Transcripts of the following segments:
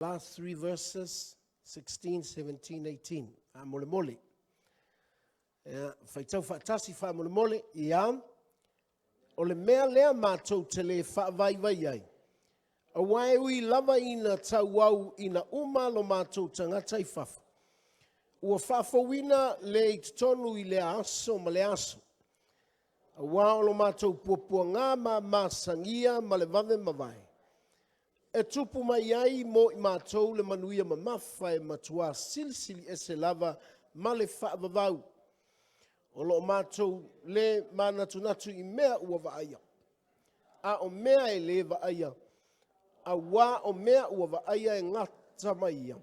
Last three verses, 16, 17, 18. Faamolemole. Ia, faitau faatasi faamolemole. Ia, o le mea lea matou te le faavaivai ai, aua e ui lava ina tauau ina uma lo matou tagata i fafo, ua faafouina le i totonu i lea aso ma lea aso. Aua o lo matou puapuagā ma masagia ma le vave mavae, e tupu mai ai mo i matou le manuia mamafa e matuā silisili ese lava ma le faavavau, o lo o matou lē manatunatu i mea ua vaaia, a o mea e lē vaaia, auā o mea ua vaaia e gata mai ia,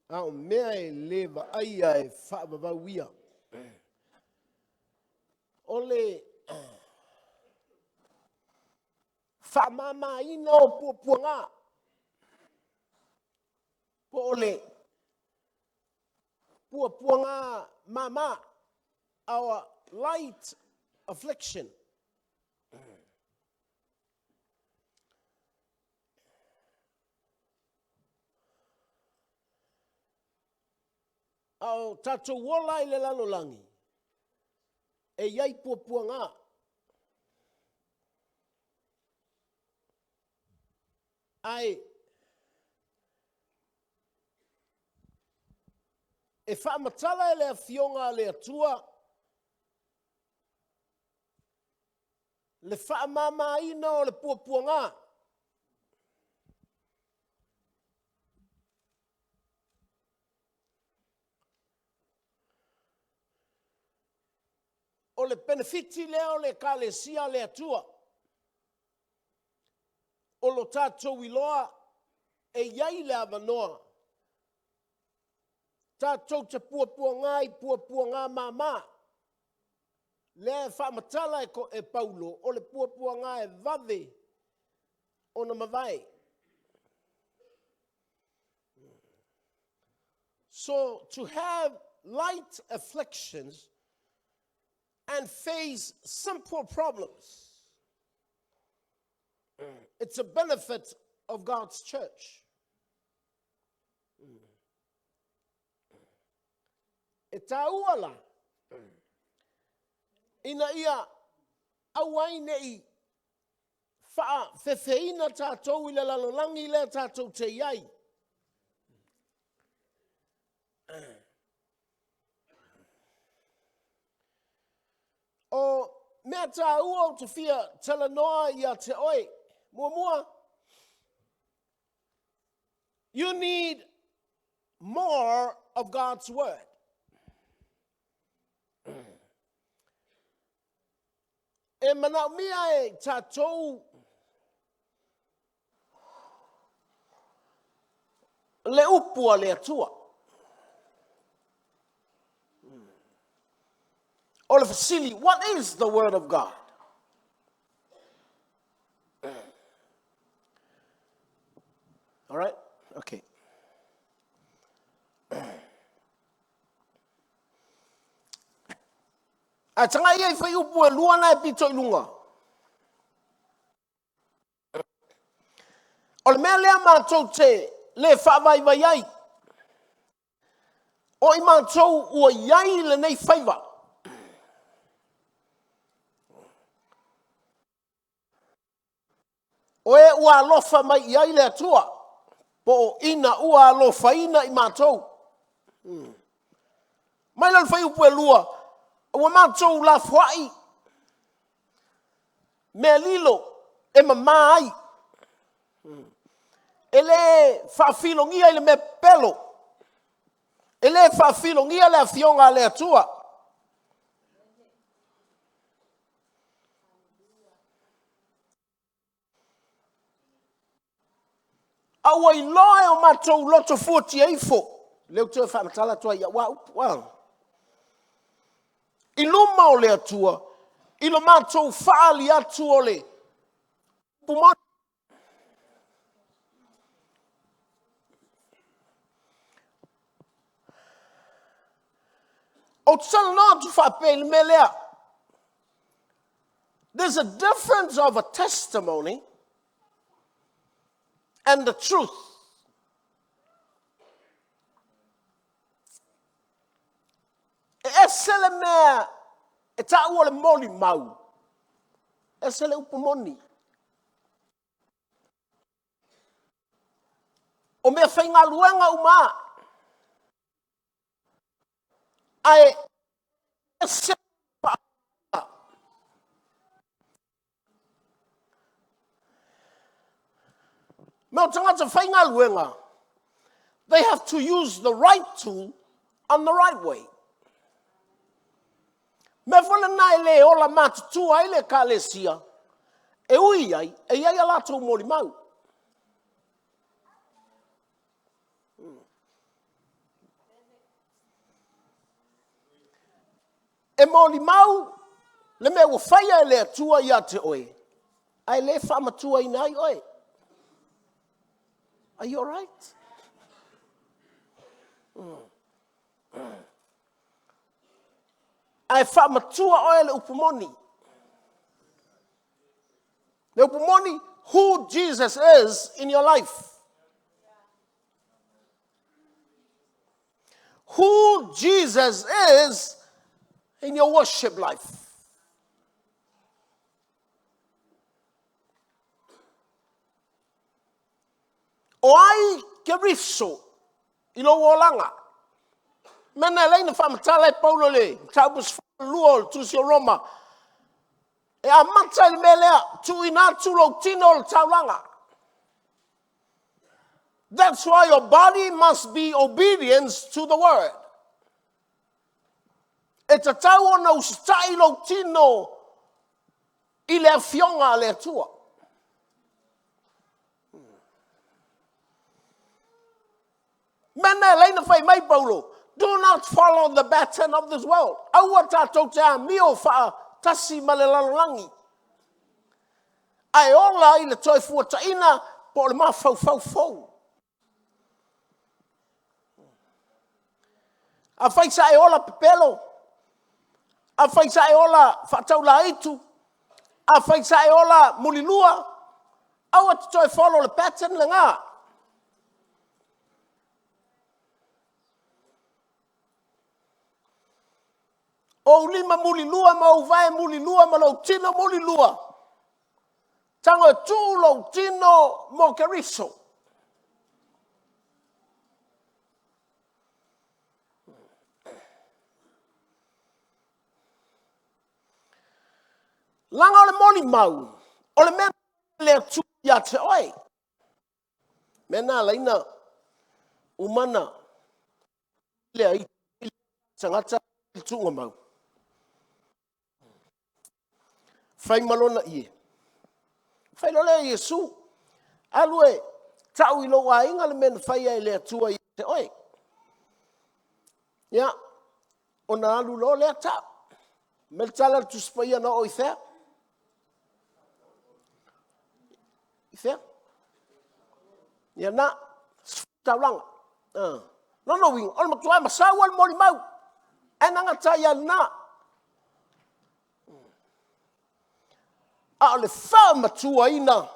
a o mea e lē vaaia e faavavau ia. O le faamamaina o puapuaga, po o le puapuaga mama, our light affliction. A o tatou ola i le lalolagi, e i ai puapuaga. Ae e faamatala e le Afioga a le Atua le faamamaina o le puapuaga. O le penefiti lea o le Ekalesia a le Atua, o lo tatou iloa e i ai le avanoa tatou te puapuaga i puapuaga mama. Lea e faamatala e Paulo, o le puapuaga e vave ona mavae. So to have light afflictions and face simple problems, it's a benefit of God's church. E tāua la, ina ia aua ai ne i faafefeina tatou i le lalolagi lea tatou te i ai. O mea tāua ou te fia talanoa ia te oe. Muamua, you need more of God's word. E manaomia e tatou le upu a le Atua. O le fesili, what is the word of God? All right? Okay. Ae tagai ia i fuaiupu e lua na e pito i luga. O le mea lea matou te le faavaivai ai, o i matou ua i ai lenei faiva. O e ua alofa mai i ai le Atua, po o ina ua alofaina i matou. Mai la le fuaiupu e lua, ua matou lafoai mea lilo e mama ai, e le faafilogia i le mea pepelo, e le faafilogia le Afioga a le Atua. A ua iloa e o matou loto fuatia ifo, lea ou te faamatala atu ai i au upu, a. I luma o le Atua, i lo matou faaali atu o le upu moni. Ou te talanoa atu faapea i le mea lea. There's a difference of a testimony and the truth. Ese le mea e taua o le molimau, ese le upu moni. O mea faigaluega uma lava, ae ese Ma o tagata faigaluega, they have to use the right tool on the right way. Mea foi lena e le ola matutua ai le ekalesia, e ui ai, e i ai a latou molimau. E molimau le mea ua faia e le Atua ia te oe, ae le faamatuaina ai oe. Are you alright? Ae faamatua oe e le upu moni. Le upu moni, who Jesus is in your life. Who Jesus is in your worship life. O ai Keriso i lou olaga? Mea na e ala ai ona faamatala e Paulo i le mataupu 12 o le tusi o Roma, e amata i le mea lea, tuuina atu lou tino o le taulaga. That's why your body must be obedience to the word. E tatau ona usitai lou tino i le afioga a le Atua. Mea na e ala ai ona fai mai Paulo, do not follow the pattern of this world. Aua tatou te amio faatasi ma le lalolagi, ae ola i le toefuataina po o le mafaufau fou. Afai sa e ola pepelo, afai sa e ola faataulaitu, afai sa e ola mulilua, aua e te toe follow le pattern lena. O ou lima mulilua ma ou vae mulilua ma lou tino mulilua, tago e tuu lou tino mo Keriso. Leaga o le molimau, o le mea le Atua ia te oe. Mea na ala ai ona uma ona le tagata le tuugamau. Fai ma lona ie. Fai loa lea o Iesu, alu e tau i lou aiga le mea na faia e le Atua ia te oe. Ia, ona alu loa lea tau. Fai mai le tala a le Tusi Paia na oo i fea? I fea? Ia na, taulaga. Lona uiga, o le matua masau lava le molimau, ae na gata ai lava i lena. A o le faamatuaina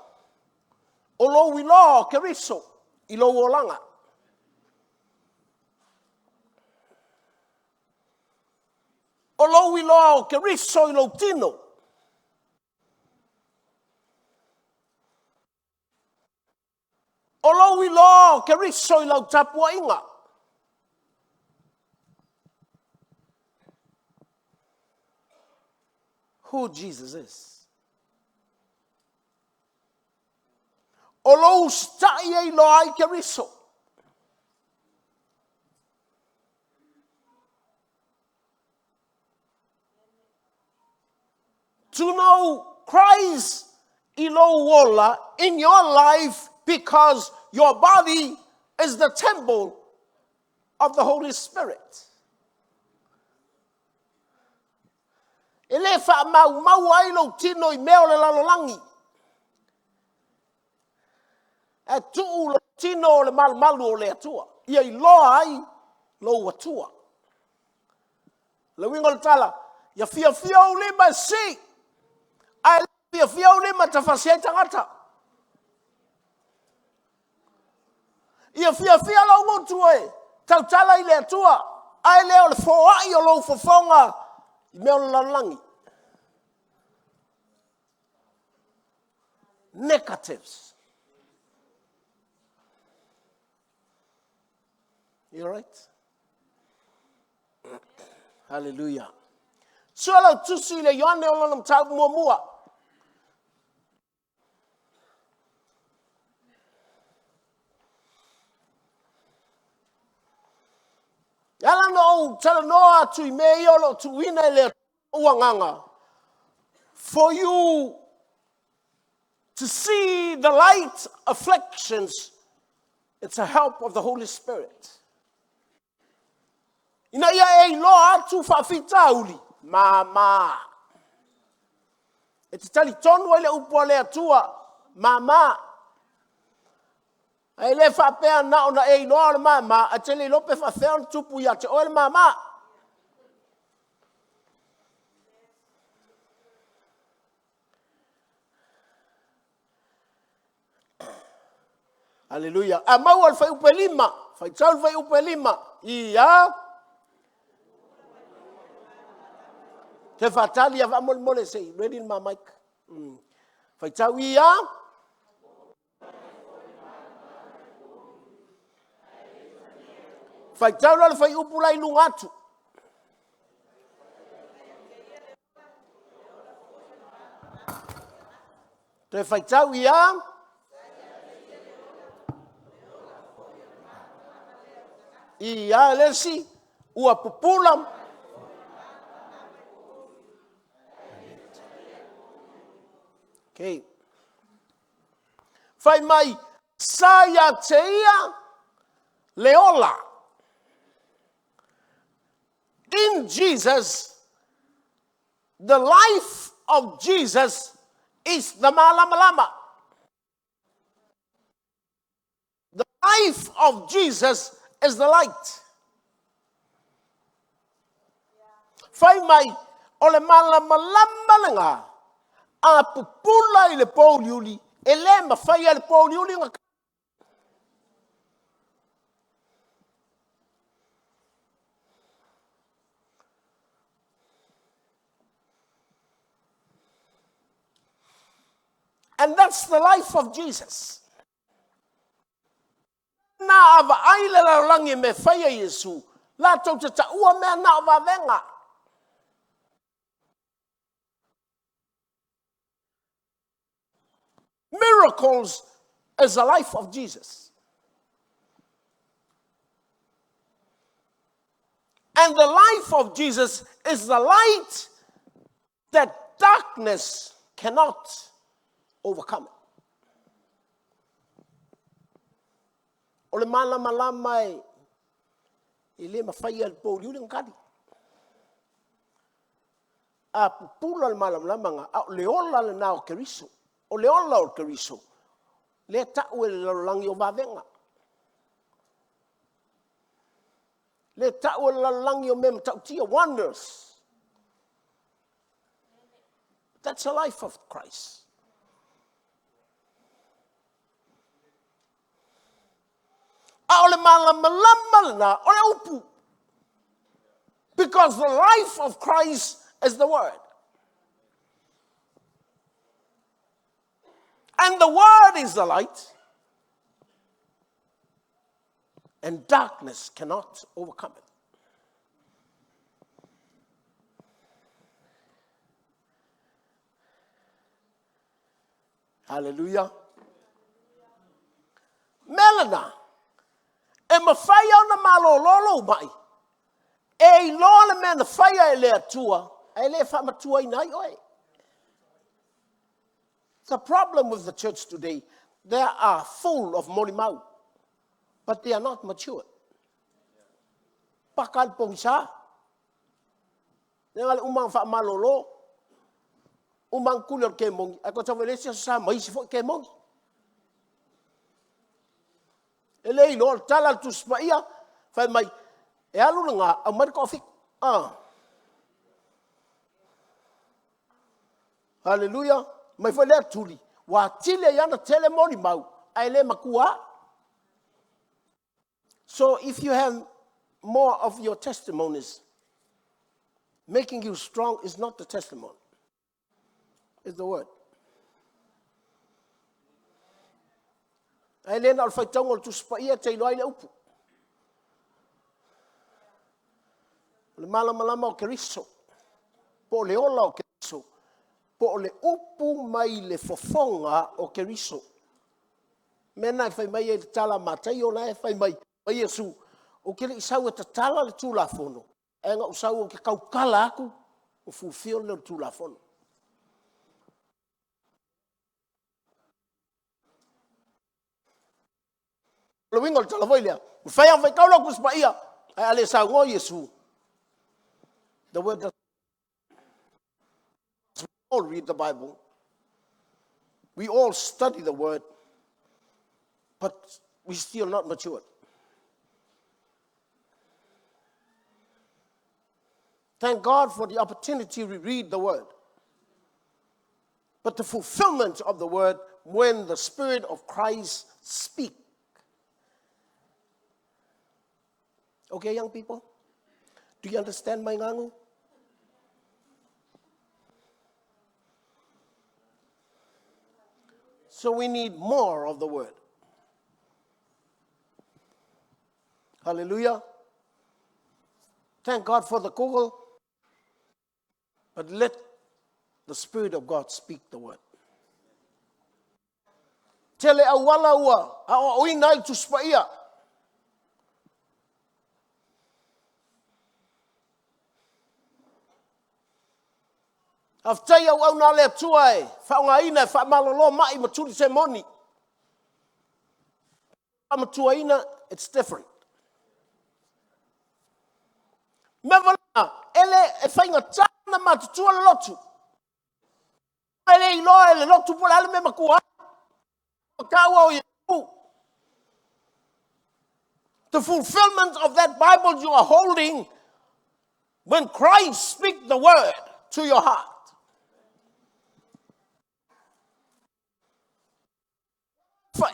o lou iloa o Keriso i lou olaga. O lou iloa o Keriso i lou tino. O lou iloa o Keriso i lau tapuaiga. Who Jesus is. O lou usitai e iloa ai Keriso. To know Christ i lou ola in your life because your body is the temple of the Holy Spirit. E le faamaumau ai lou tino i mea o le lalolagi. Ae tuu lou tino o le malumalu o le Atua, ia iloa ai lou Atua. Le uiga o le tala, ia fiafia ou lima e sii, ae le fiafia ou lima e tafasi ai tagata. Ia fiafia lou gutu e tautala i le Atua. Ae le o le foai o lou fofoga i mea o le lalolagi. Negatives. You alright? Hallelujah. Sua lau tusi i le Ioane o lona mataupu muamua. E ala ona ou talanoa atu i mea ia o lo o tuuina e le Atua agaga, for you to see the light afflictions, it's a help of the Holy Spirit. Ina ia e iloa atu faafitauli, mama. E te talitonu ai le upu a le Atua, mama. Ae le faapea na ona e iloa o le mama, ae te le iloa pe faafefea ona tupu ia te oe le mama. Aleluia. A maua le fuaiupu e 5, faitau le fuaiupu e 5. Ia. Te faatali a faamolemole se i ready le ma mic. Faitau ia. Faitau loa le fuaiupu la i luga atu. Toe faitau ia. Ia le isi, ua pupula. Okay. Fai mai, sa ia te ia le ola. In Jesus, the life of Jesus is the malamalama. The life of Jesus is the light. Fai mai, o le malamalama lena, a pupula i le pouliuli, e le mafai e le pouliuli ona. And that's the life of Jesus. Na a vaai le lalolagi i mea fai a Iesu, latou te taua mea na o vavega. Miracles is the life of Jesus. And the life of Jesus is the light that darkness cannot overcome. O le malamalama e le mafai e le pouliuli ona kali. A pupula le malamalama, a o le ola lena o Keriso. O le ola o Keriso, lea tau e le lalolagi o vavega. Lea tau e le lalolagi o mea matautia, wonders. That's the life of Christ. A o le malamalama lena, o le upu. Because the life of Christ is the word. And the word is the light. And darkness cannot overcome it. Hallelujah. Mea lena, e mafai ona malolo lou mai, e iloa le mea na faia e le Atua, ae le faamatuaina ai oe. The problem with the church today, they are full of molimau, but they are not mature. Paka le pogisa. Le uma whaamalolo. Uma kuli o le kemongi. Ai ko tau le isi aso sa mai isi foi kemongi. E le iloa le tala le Tusi Paia, fai mai, e alu le gā, aumai le toafitu. Ah. Hallelujah. Mai foi lea tuli, ua atili ai ana tele molimau, ae le matua. So if you have more of your testimonies. Making you strong is not the testimony, it's the word. Ae le na o le faitauga o le Tusi Paia e te iloa ai le upu. O le malamalama o Keriso, po o le ola o Keriso, po o le upu mai le fofoga o Keriso. Mea lena e fai mai ai le tala a Mataio la e fai mai ai Iesu, ou te le i sau e tatala le Tulafono, ae na ou sau ou te tautala atu le fulfill lea o le Tulafono. O le uiga o le tala foi lea, e mafai lava ona faitau lau Tusi Paia, ae a le saunoa Iesu, the word does we all read the Bible. We all study the word, but we still not matured. Thank God for the opportunity to read the word. But the fulfillment of the word when the Spirit of Christ speak. Okay, young people? Do you understand my ngangu? So we need more of the word. Hallelujah. Thank God for the Google. But let the Spirit of God speak the word. Tele auala ua aoaoina ai le Tusi Paia. Faafetai auauna a le Atua e faaaogaina e faamalolo mai ma tuli semoni. Faamatuaina, it's different. Mea valea, e le e faigata ona matutua le lotu. E le iloa e le lotu po o le a le mea e matua ai. O taua o Iesu. The fulfillment of that Bible you are holding when Christ speak the word to your heart.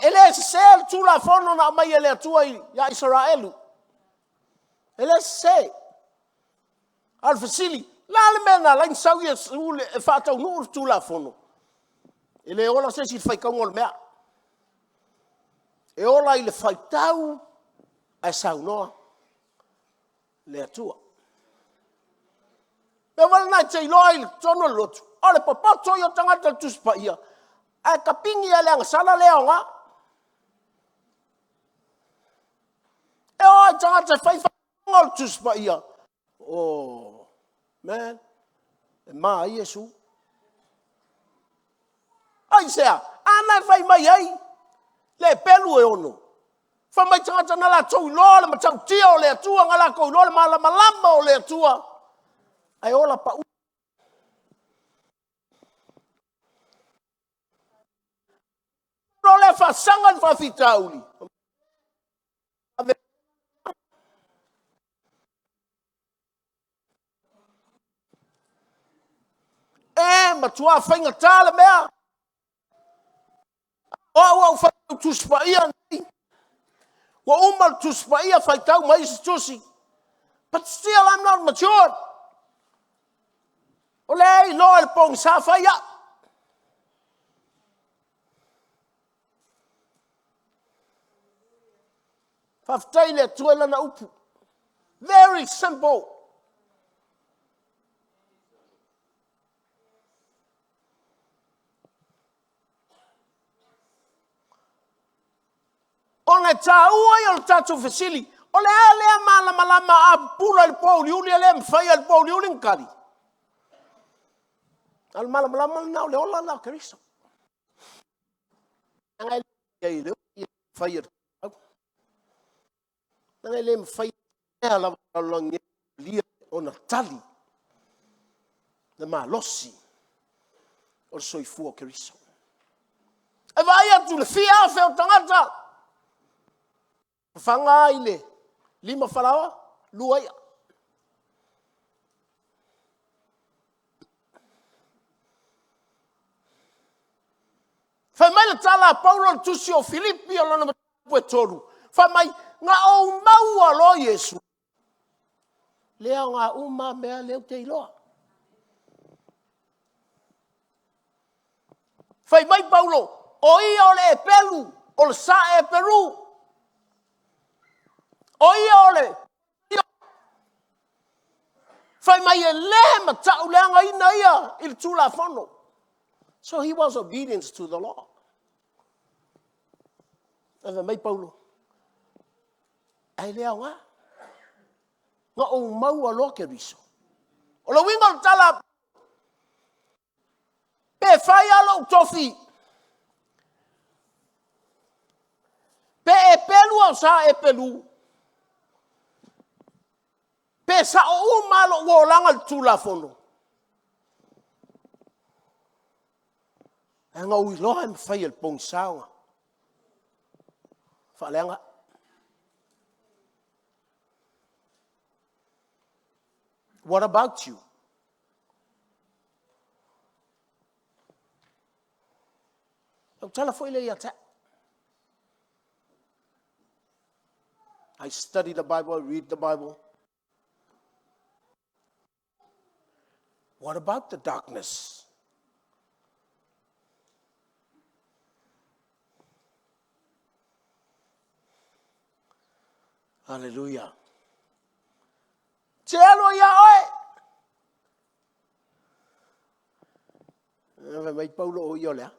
E le sese le Tulafono na aumai e le Atua ia Isaraelu. E le sese. A o le fesili, le a le mea na ala ai ona sau Iesu e faataunuu le Tulafono? E le ola se isi i le faitauga o le mea. E ola i le faitau ae saunoa le Atua. Mea foi lena e te iloa ai i totonu o le lotu, o le popoto ia o tagata i le Tusi Paia, ae tapigi lava i le agasala le aoga. E oo lava i tagata e fai faaupuga o le Tusi Paia, oh, man, e ma ai Iesu. Aisea? A na e fai mai ai le pelu e ono. Fai mai tagata na latou iloa le matautia o le Atua, na latou iloa le malamalama o le Atua, ae ola pau. O lea faasaga le faafitauli. E matua faigata le mea. O au a ou faitau Tusi Paia nei, ua uma le Tusi Paia faitau ma isi tusi, but still I'm not matured. O lea e iloa e le pogisa fai au. Faafetai i le Atua i lana upu. Very simple. Ona e taua ia o le tatou fesili, o le a lea malamalama a pupula i le pouliuli e le mafai e le pouliuli ona tali? A o le malamalama lena o le ola lena o Keriso. Leaga e le mafai mea lava lalolagi nei ona tali le malosi o le soifua o Keriso. E vaai atu i le fia afe o tagata, fafaga i le 5 falaoa, 2 i'a. Fai mai le tala a Paulo i le tusi o Filipi o lona mataupu e 3, fai mai, na ou maua loa Iesu. Le aoga uma mea lea ou te iloa. Fai mai Paulo, o ia o le Eperu, o le sa Eperu. O ia o le Fai mai e le matauleagaina ia i le Tulafono. So he was obedience to the law. Ae fai mai Paulo, ae le aoga. Na ou maua loa Keriso. O le uiga o le tala, pe fai lava lou tofi, pe Eperu au sa Eperu, pe sao uma lava lou olaga i le Tulafono, ae na ou iloa e mafai e le pogisa ona faaleaga au. What about you? O lau tala foi lea ia te au. I study the Bible, I read the Bible. What about the darkness? Hallelujah. Te alu ia oe. Fai mai Paulo o ia o le a?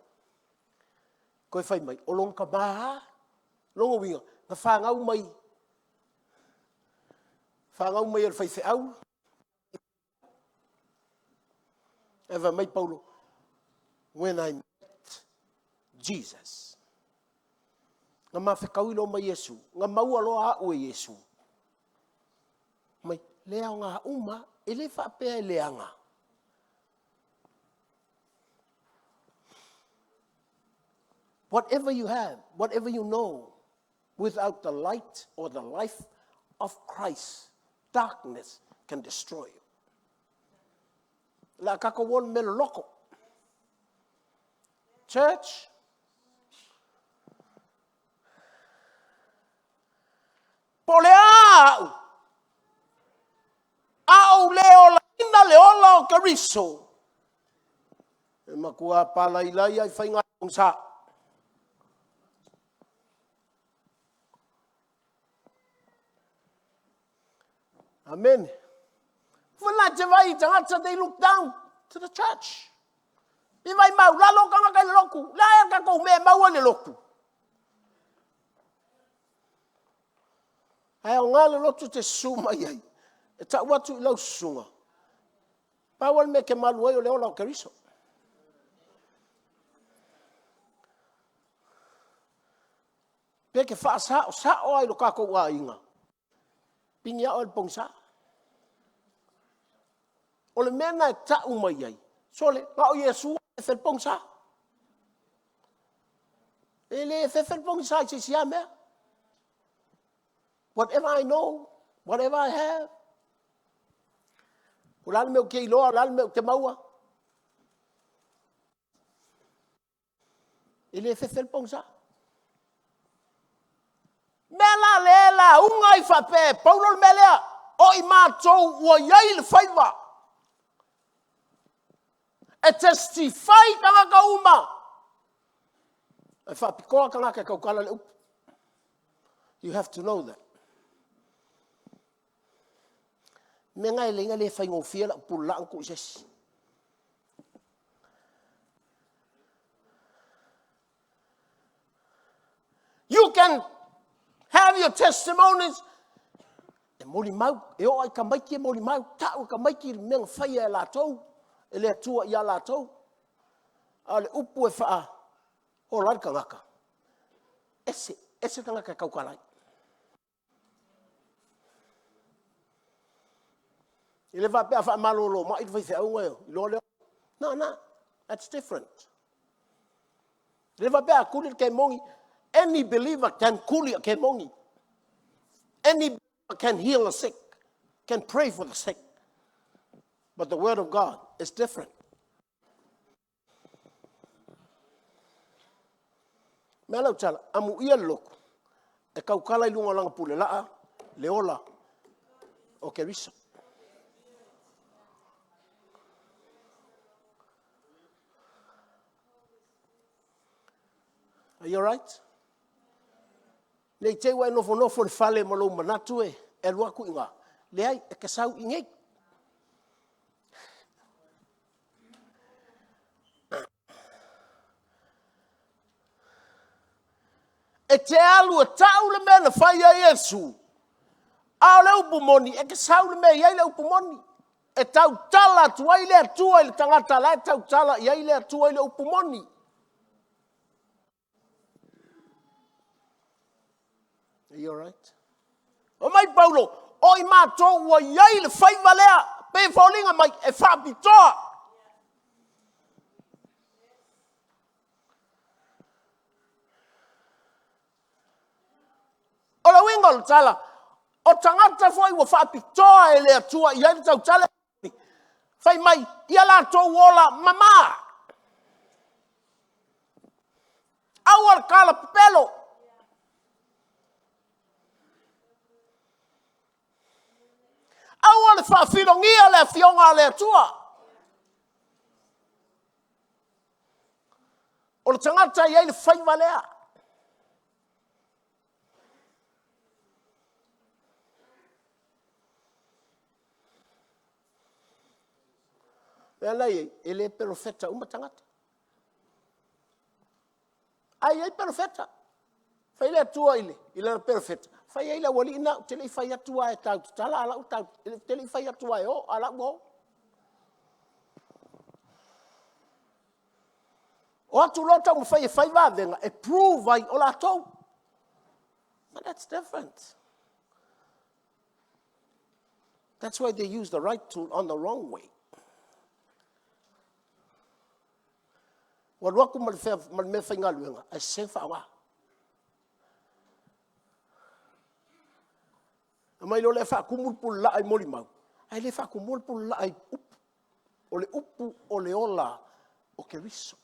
Koe fai mai, o lona tama lava. Lona uiga, na fanau mai, fanau mai e le faifeau. Ae fai mai Paulo, when I met Jesus, na ma fetaui loa ma Iesu, na maua loa au e Iesu. Mai, le aoga uma, e le faapea e leaga. Whatever you have, whatever you know, without the light or the life of Christ, darkness can destroy you. La tatou o i le mea loloto. Church, po o le a au, a ou le olaina le ola o Keriso, e matua palailai lava i faiga pogisa. Amene. Foi la te vai i tagata, they look down to the church. I vai mau lalo tagata i le lotu. Le a tatou mea e maua i le lotu. Ae aoga le lotu e te susu mai ai, e tau atu i lau susuga, pau lava le mea e te malu ai o le ola o Keriso. Pe te faasaosao lava i lo tatou aiga, pine lava oe i le pogisa. O le mea lena e tau mai ai, sole, na o Iesu e fefe ai le pogisa. E le fefe le pogisa i se isi lava mea. Whatever I know, whatever I have, o le a le mea ou te iloa, o le a le mea ou te maua, e le fefe ai le pogisa. Mea la lea e lauga ai faapea e Paulo le mea lea, o i matou ua i ai le faiva e testify tagata uma, e faapitoa tagata e tautala le upu. You have to know that. Mea na e le le faigofie lau pulelaa na tuu i se isi. You can have your testimonies. E molimau, e oo lava i tamaiti e molimau, tau e tamaiti le mea na faia e latou, e le Atua ia latou. A o le upu e faaola ai le tagata, ese, ese tagata e tautala ai. E le faapea a faamalolo mai le faifeau ona iloa lea. No, no, that's different. E le faapea a tuli le kemoni, any believer can tuli a kemoni. Any believer can heal the sick, can pray for the sick. But the word of God is different. Mea lau tala, amuia le lotu, e tautala i luga o lana pulelaa le ola o Keriso. Are you alright? Ne i te i ua e nofonofo i le fale ma lou manatu e alu atu i ina. Leai, e te sau i inei. E te alu e tau le mea na fai ai Iesu, a o le upu moni, e te sau i le mea e i ai le upu moni. E tautala atu ai le Atua i le tagata o la e tautala i ai le Atua i le upu moni. Are you alright? Fai mai Paulo, o i matou ua i ai le faiva lea, pei e foliga mai e faapitoa. O le uiga o le tala, o tagata foi ua faapitoa e le Atua i ai le tautala, fai mai ia latou ola mama, aua le talapepelo. Aua le faafilogia le Afioga a le Atua. O le tagata e i ai le faiva lea. O lea e i ai, e le perofeta uma tagata. Ae i ai perofeta. Fai le Atua i lana perofeta, fai ia i le aualii lena, ou te le i fai atu lava e tautatala, a o la ua… ou te le i fai atu lava e o, a o la ua o. O atu loa taumafai e fai vavega e prove ai o latou. But that's different. That's why they use the right tool on the wrong way. Ua alu atu ma le meafaigaluega ae sese le faaaoga. Aumai loa lea faatumu le pulelaa i molimau, ae le faatumuina le pulelaa i upu. O le upu o le ola o Keriso.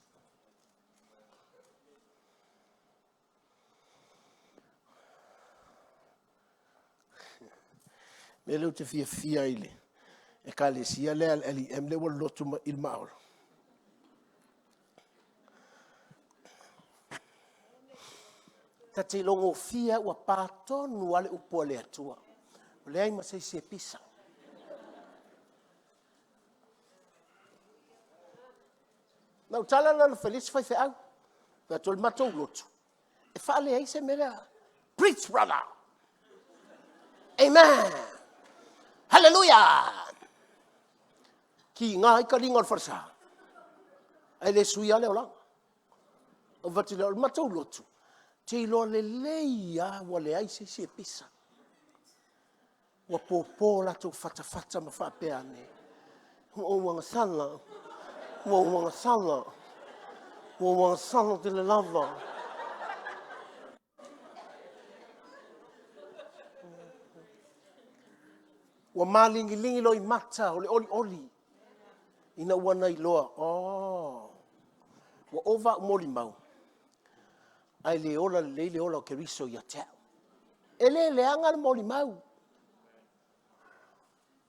O le mea lea ou te fiafia ai i le ekalesia lea a le LEM lea ua lotu mai i i le Maolo, ta te iloa gofie lava ua pa tonu lava le upu a le Atua, ua leai ma se isi e pisa. O lau tala lena na fai i le isi faifeau, fai atu o le matou lotu, e faaleai se mea lea. Preach brother, Amen, Haleluia. Kiga ai taliga o le falesa, ae le suia lava le olaga. Ou fai atu lea, o le matou lotu, ou te iloa lelei lava ua leai se isi e pisa. Ua popo o latou fatafata ma faapea ane, ua ou agasala, ua ou agasala, ua ou agasala tele lava. Ua maligiligi loimata o le olioli ina ua na iloa, oh, ua ova au molimau, ae le ola lelei le ola o Keriso ia te au. E le leaga le molimau.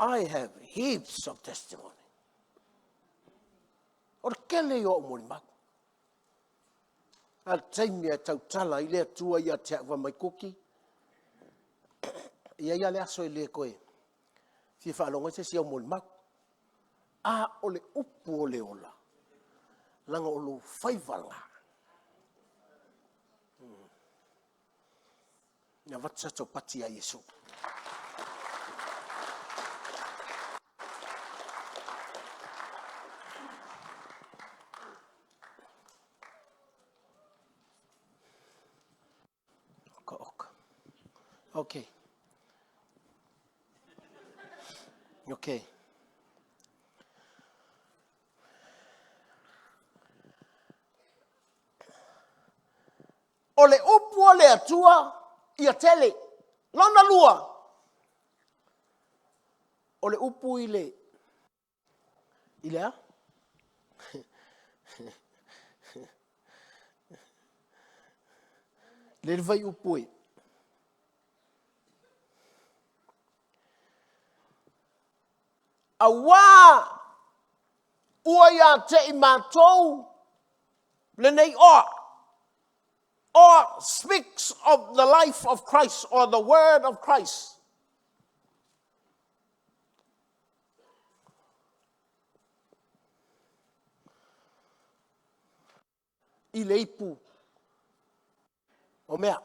I have heaps of testimony. O le tele ia o au molimau. A o le taimi e tautala ai le Atua ia te au, fai mai, Kuki, e i ai lava le aso e le toe fia faalogo ai se isi i au molimau. A o le upu o le ola, leaga o lou faiva lena. Ia avatu se taupati ia Iesu. Oka, oka. Okay. Okay. O le upu a le Atua ia tele. Lona lua, o le upu i le, i le a? Lea le fuaiupu e Auā ua ia te i matou lenei oa. Or speaks of the life of Christ or the word of Christ. I le ipu o mea.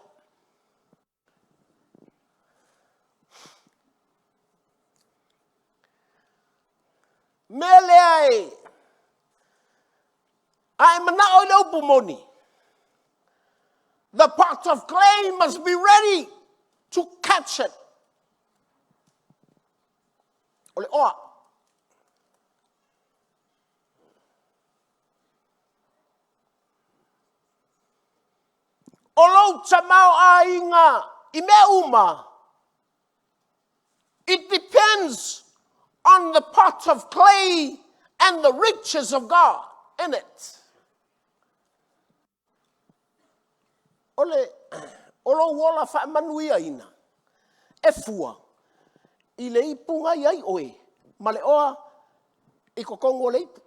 Mea lea e a e manao i le upu moni, the pot of clay must be ready to catch it. O le oa. O lou tamaoaiga i mea uma, it depends on the pot of clay and the riches of God in it. O le o lou ola faamanuiaina e fua i le ipu na i ai oe ma le oa i totonu o le ipu.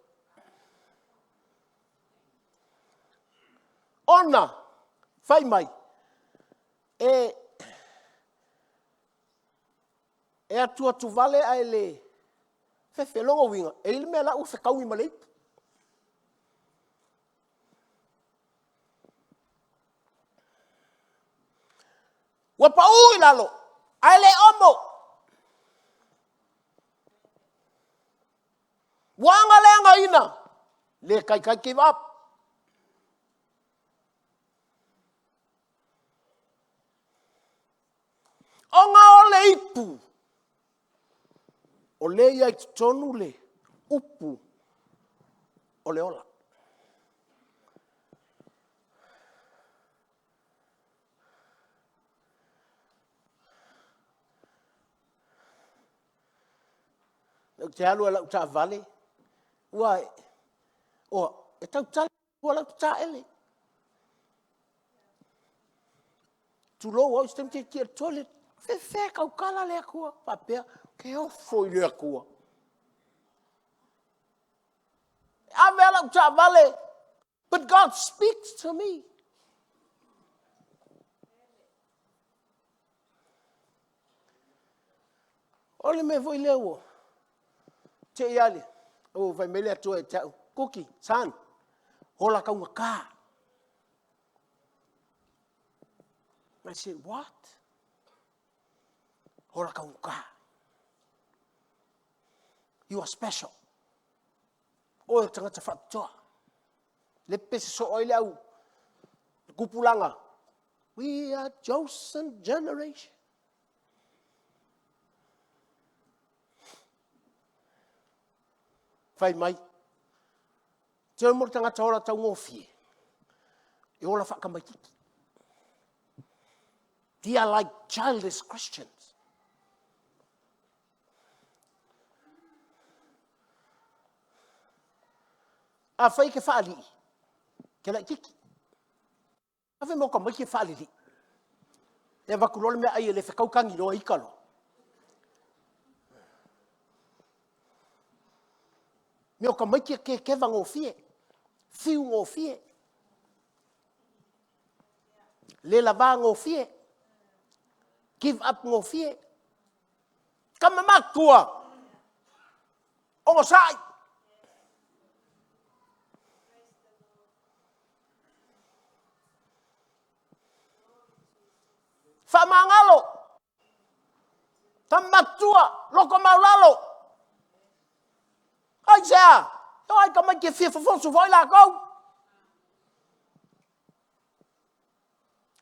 Ona fai mai, e e atuatuvale ae le fefe. Lona uiga, e i ai le mea la ua fetaui ma le ipu. Ua pau i lalo, ae le omo. Ua aga le againa, le taitai give up. Ona o le ipu, o lea e i ai i totonu le upu o le ola. Ou te alu lava i lau taavale, ua, e tautala ua lau taele. Tulou au i se taimi tietie i le toilet, e faapefea tautala le Atua? Faapea, ou te ofo i le Atua. E ave lava lau taavale, but God speaks to me. O le mea foi lea ua te i lava, ua fai mai le Atua ia te au, Kuki, son, ola taugata. I said, what? Ola taugata. You are special. Oe o le tagata faapitoa. Le pese soo ai le au tupulaga. We are chosen generation. Fai mai. Te mo le tagata ola taugofie. E ola faatamaititi. They are like childish Christians. Afai e te faalii, te laititi. A fai mai o tamaiti e faalelii. E avatu loa le meaai e le fetau tagi loa ita loa. Mea o tamaiti e kekeva gofie, fiu gofie, le lava gofie, give up gofie. Tama matua, onosai. Faamagalo, tama matua, loko maulalo. Aisea? O ai tamaiti e fia fofosu foi lakou.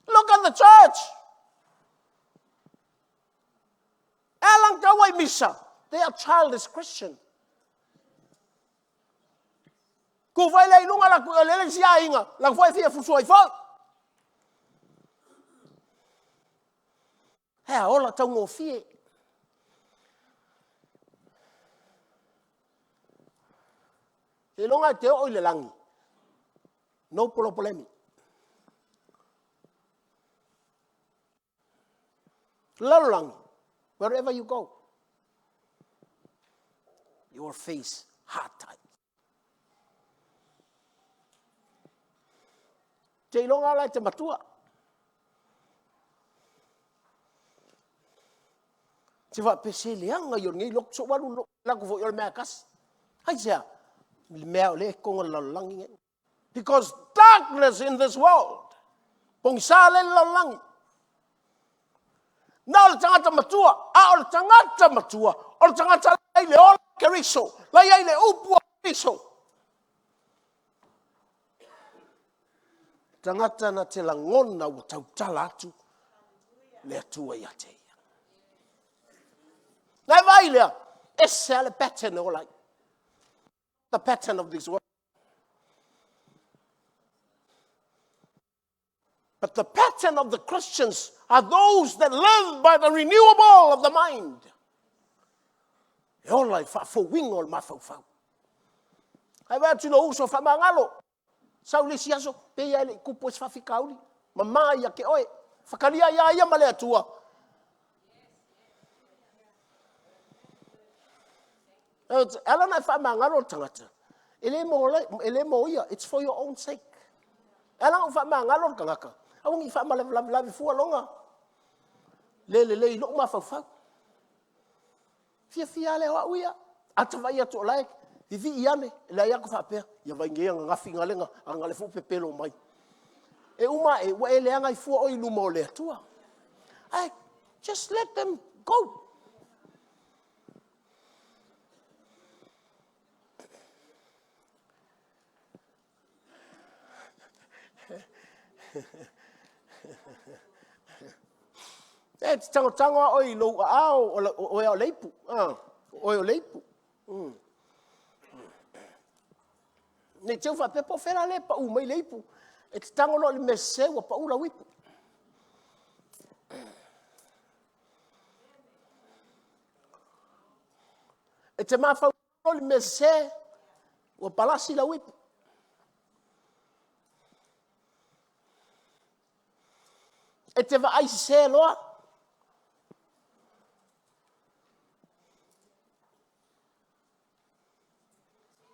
Look at the church. E ala na tau ai misa. They are childish Christian. Ku fai le i lunga la ku le le si aiga, la foi fia fusu ai foi. He a ola taugofie. Seiloga e te oo i le lagi, no polopolemi. Lalolagi, wherever you go, you will face hard times. Seiloga la e te matua. Te faapea se leaga ia o lenei lotu, se i ou alu i le lotu la, alu atu foi o le mea lava e tasi. Aisea? O le mea o lea e i totonu o le lalolagi lenei. Because darkness in this world. Pogisa lea e i le lalolagi. Na o le tagata matua, a o le tagata matua, o le tagata la e i ai le ola o Keriso, la e i ai le upu a Keriso. Tagata na te lagona ua tautala atu le Atua ia te ia. Na e vaai lea, ese lava le pattern e ola ai. The pattern of this world. But the pattern of the Christians are those that live by the renewable of the mind. E ola i le faafouina o le mafaufau. Ae vaai atu i lou uso faamagalo, sau le isi aso, pei lava e le i tupu ai se faafitauli, mama ia te oe, faitalia ia ia ma le Atua. E ala ona e faamagalo le tagata, e le e mo ia, it's for your own sake. E ala ona ou faamagalo le tagata, aua ne i faamalavelave fua lona le lelei i lou mafaufau. Fiafia lava lea o au ia. Ata vaai atu o la e vivii ane, e leai lava ta faapea, ia vaai nei ananafi na lea foi ua pepelo mai. E uma ae ua e leaga ai fua oe i luma o le Atua. Ae just let them go. E te tagotago lava oe i lou aao, o oe lava o le ipu, o oe o le ipu. Ne i te i ua faapea po o fea la lea e pau mai ai le ipu. E te tago loa i le mea sese ua pau lau ipu. E te mafaufau loa i le mea sese, ua palasi lau ipu. E te vaai sese loa,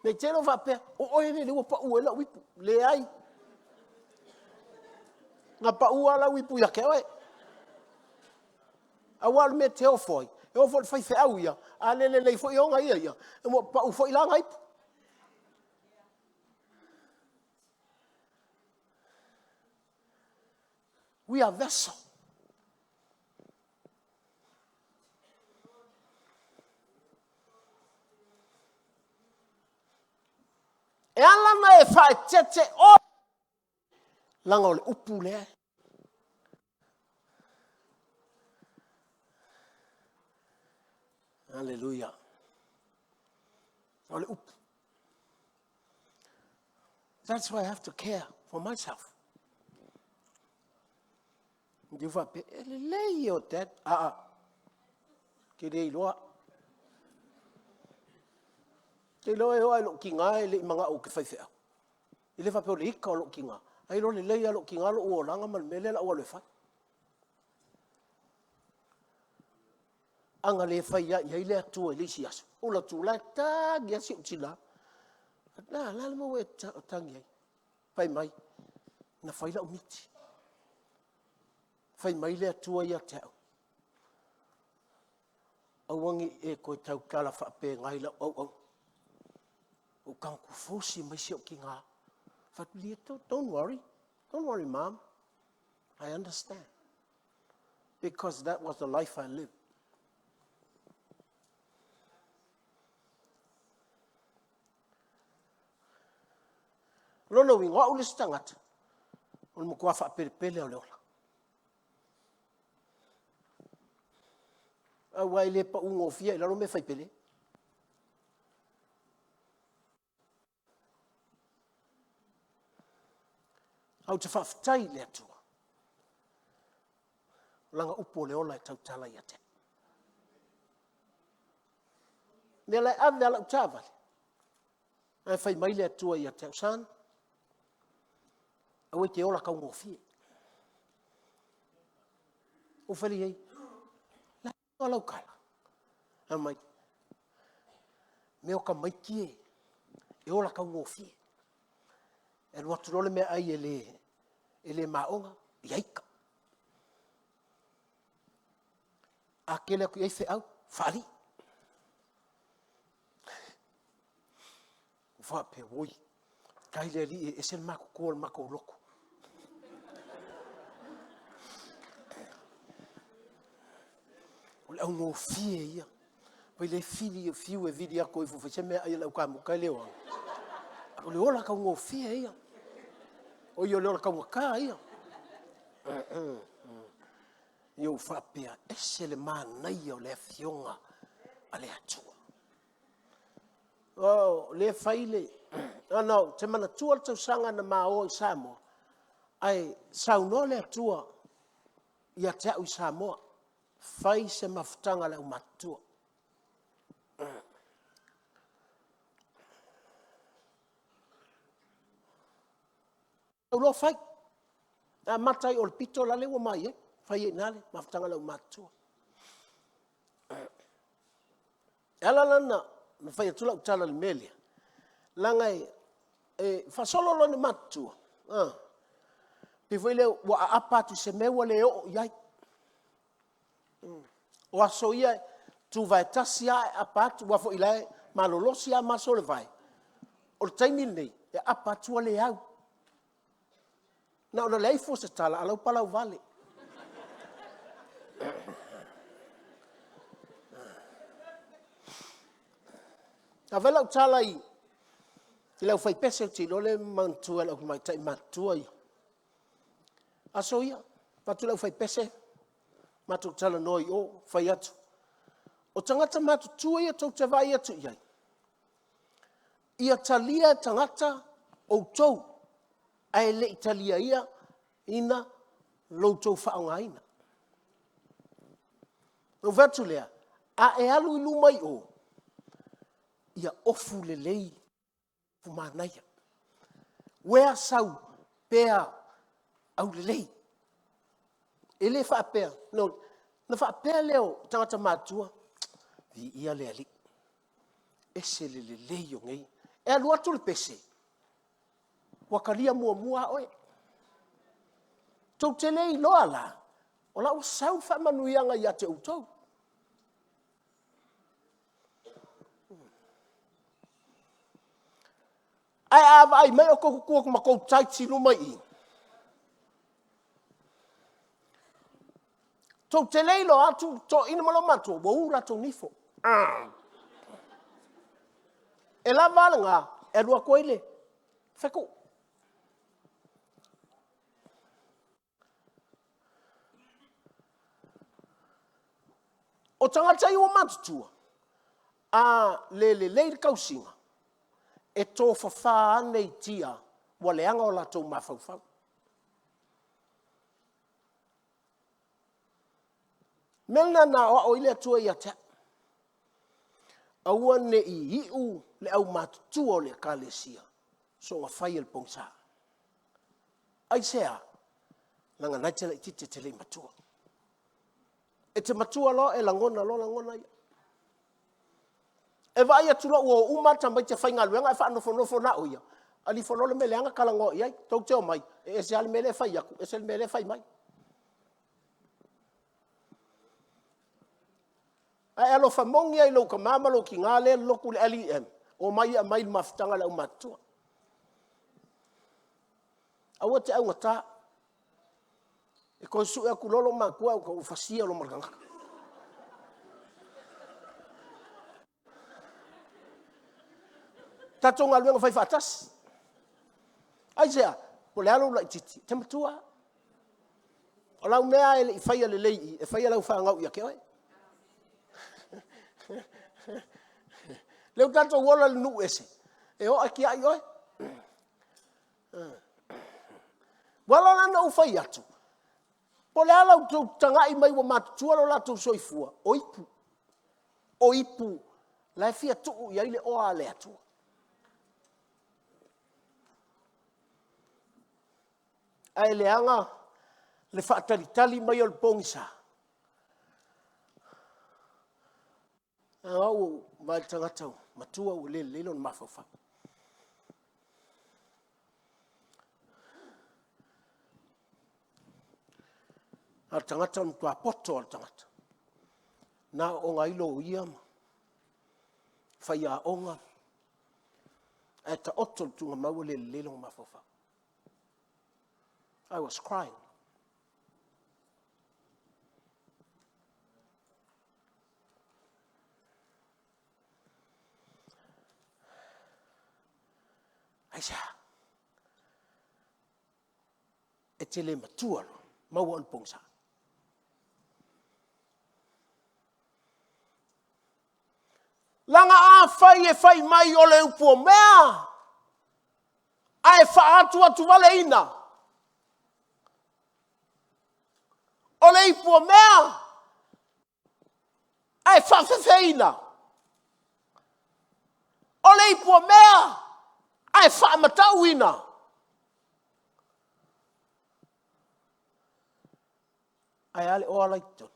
Ne i te i ua faapea, o oe lea ua pau ai lau ipu. Leai, na pau lava lau ipu ia te oe. Aua o le mea e te ofo ai, e ofo i le faifeau ia, a le lelei foi e ona ia ia, ua pau foi la ana ipu. We are vessel. E ala ona e faaeteete oe, leaga o le upu lea. Aleluia. O le upu. That's why I have to care for myself. Te faapea, e lelei ia o dad. Aa, te le iloa. Te iloa e oo lava i lou tina e le i manao ou te faifeau. E le faapea o le ita o lou tina, ae iloa lelei lava e lou tina lou olaga ma le mea lea o le a ou alu e fai. A na le fai lava i ai le Atua i le isi aso, ou alu atu o la e tagi lava si ou tina. O le a le mea ua e tagi ai? Fai mai, na fai lau miti. Fai mai le Atua ia te au, aua ne i e toe tautala faapena i lau auauna. Ou tago atu fusi mai si ou tina. Fai atu, don't worry, don't worry mom, I understand. Because that was the life I lived. O lona uiga, o au le isi tagata, o le matua faapelepele lava o le ola. Aua e le pau gofie i lalo mea fai pele. Ae ou te faafetai i le Atua, o Lana upu o le ola e tautala ia te au. O lea la e ave lava lau taavale, ae fai mai le Atua ia te au, son, aua e te ola taugofie. Ou fai loa i ai, o le a lau tala? Fai mai, mea o tamaiti e ola taugofie. E alu atu loa le meaai e le maona, ia ita. A tele atu i ai feau, faalii. Ou faapea, oi, faafetai i le Alii e ese le matutua o le matou lotu. O le augofie ia. Vaai la e fiu e vili atu e o ifo e fai se meaai a le au kamuta e le o atu. O le ola taugofie ia. Oi o le ola taugata ia. Ia ou faapea, e ese le manaia o le Afioga a le Atua. O lea e fai le… ona ou te manatua le tausaga na ma o ai i Samoa, ae saunoa le Atua ia te au i Samoa, fai se mafutaga a le aumatutua. Sau loa fai, e amata lava i o i le pito lale ua ma i ai, fai ai i ina le mafutaga a le aumatutua. E ala la ona fai atu lau tala i le mea lea, leaga e faasolo loa ina matutua, pei foi lea ua aapa atu i se mea ua le oo i ai. O aso ia e tuvae tasi lava ae aapa atu, aua foi o la e malolosi lava maso o le vae. O le taimi lenei, e aapa atu ua le au. Na ona leai fua o se tala a o la e ua palauvale. Na fai lau tala i le aufaipese, ou te iloa o lea e manatua e le au tamaitai matutua aso ia. Fai atu le aufaipese, matou talanoa i o, fai atu, o tagata matutua ia tou te vaai atu i ai, ia talia e tagata outou ae le i taliaina lo outou faaaogaina. Ona ou fai atu lea, a e alu i luma i o, ia ofu lelei, ofu manaia. Wear sau pea aulelei. E le faapea, ona faapea lea o tagata matutua, viia le Alii, e ese le lelei o nei. E alu atu le pese, ua talia muamua lava oe. Tou te le iloa la, o la e ua sau le faamanuiaga ia te outou. Ae a vaai mai outou e te tu atu ma tou tights i luma i i, tou te le iloa atu le toeaina ma loomatua ua uu latou nifo. E lava a lena e alu atu ai le fetu. O tagata ia ua matutua, a le lelei le tausiga, e tofafa ane i tia ua leaga o latou mafaufau. O le mea lena na aoao ai le Atua ia te au, aua ne i iu le aumatutua o le Ekalesia soona fai e le pogisa. Aisea? Leaga o lena e te laitiiti e te le i matua. E te matua loa e lagona loa lagona ia. E vaai atu loa ua o uma tamaiti e faigaluega ae faanofonofo na o ia, alu ifo loa le mea leaga talanoa i ai. Tou te omai, e ese lava le mea lea e fai atu, ese le mea lea e fai mai. A e alofa moni lava i lou tama ma lou tina lea e lotu i le LEM, omai e aumai i le mafutaga a le aumatutua. Aua e te augata. E toe sue atu loa loomatua ae ua fasia loa ma le tagata. Tatou galuega faifaatasi. Aisea? Po o le a lou laitiiti, e te matua lava. O lau mea e le i faia lelei i i, e fai e lau fanau ia te oe. O lea ua tatou ola i le nuu ese, e o ae tiai oe. Ua ala la ona ou fai atu, po o le a la outou tagai mai ua matutua lo latou soifua, o ipu. O ipu la e fia tuu i ai le oa a le Atua. Ae leaga le faatalitali mai o le pogisa. O au ua ou vaai i le tagata matua ua le lelei lona mafaufau. A o le tagata o le matua poto lava o le tagata. Na aooga ai loia ma faiaoga, ae taoto i le tuugamau ua le lelei lona mafaufau. I was crying. Aisea? E te le matua loa, maua oe i le pogisa. Leaga afai e fai mai o le upu o mea, ae faaatuatuvaleina, o le ipu o mea, ae faafefeina, o le ipu o mea, ae faamatauina. Ae a le oa la e i totonu?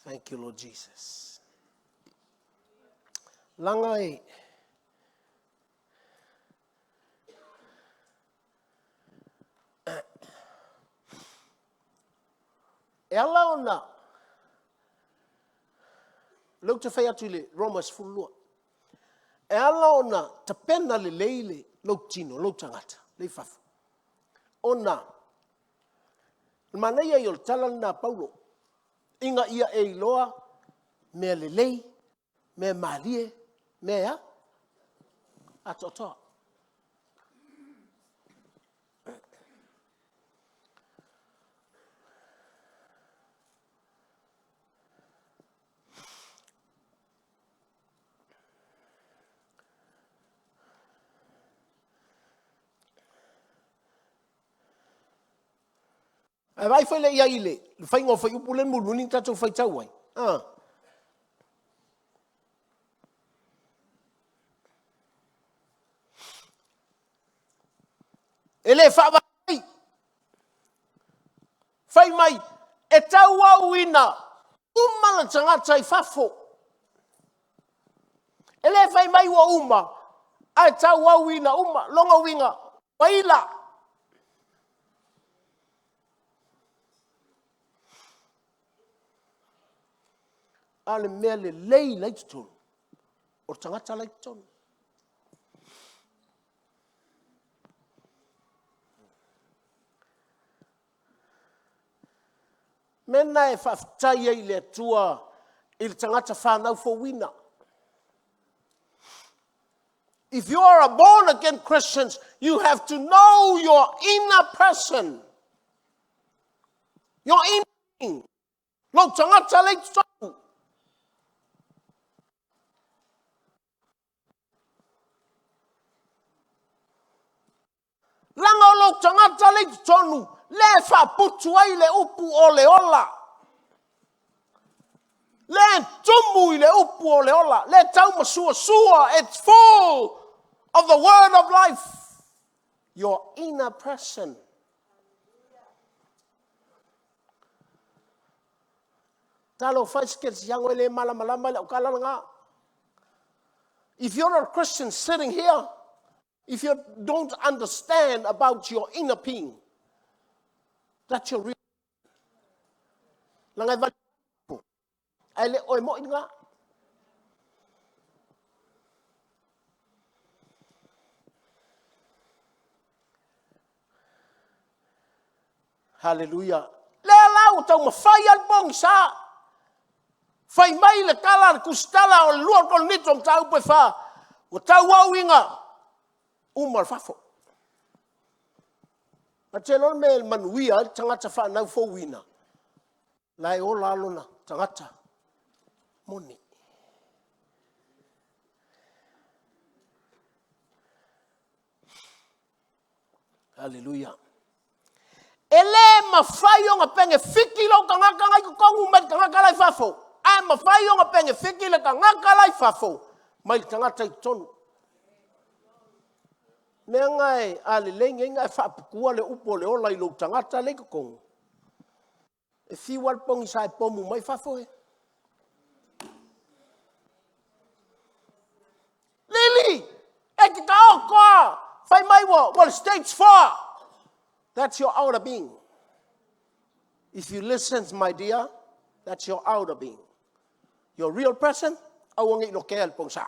Thank you, Lord Jesus. Laga e E ala ona lea ou te fai atu i le Roma 12, e ala ona tapena lelei lou tino, lou tagata lea i fafo, ona o le manaia ia o le tala lena a Paulo, ina ia e iloa mea lelei, mea malie, mea e a? Atoatoa. Ae vaai foi lea i ai i le faiga o fuaiupu lea na mulimuli na tatou faitau ai. A. E le faavae fai mai e tauau ina uma le tagata i fafo. E le fai mai ua uma, ae tauau ina uma. Lona uiga, ua ila. A o le mea lelei la e i totonu, o le tagata la e i totonu. O le mea lena e faafetai ai i le Atua i le tagata fanau fouina. If you are a born again Christian, you have to know your inner person. Your inner being. Lou tagata la e i totonu. Leaga o lou tagata lea i totonu, lea e faaputu ai le upu o le ola, lea e tumu i le upu o le ola, lea e taumasuasua, it's full of the word of life, your inner person. Talofa e se kerisiano e le malamalama i lau tala lena. If you're not a Christian sitting here, if you don't understand about your inner being, that's your real. Leaga e vali ae le oe moi lena. Haleluia. Lea la ua taumafai lava le pogisa. Fai mai le tala a le tusitala o le 2 Korinito mataupu e 4, ua tauau ina uma le fafo. Ae te iloa le mea e manuia ai le tagata fanau fouina, la e ola lava lona tagata moni. Haleluia. E le mafai ona penefiti lou tagata la i totonu mai le tagata la i fafo, ae mafai ona penefiti le tagata la i fafo mai le tagata i totonu. Mea na e, a lelei nei ona e faaputua le upu o le ola i lou tagata la i totonu, e fiu lava le pogisa e pomu mai fafo e. upu o le stage 4. That's your outer being. If you listen, my dear, that's your outer being. Your real person, aua ne i lokea i le pogisa.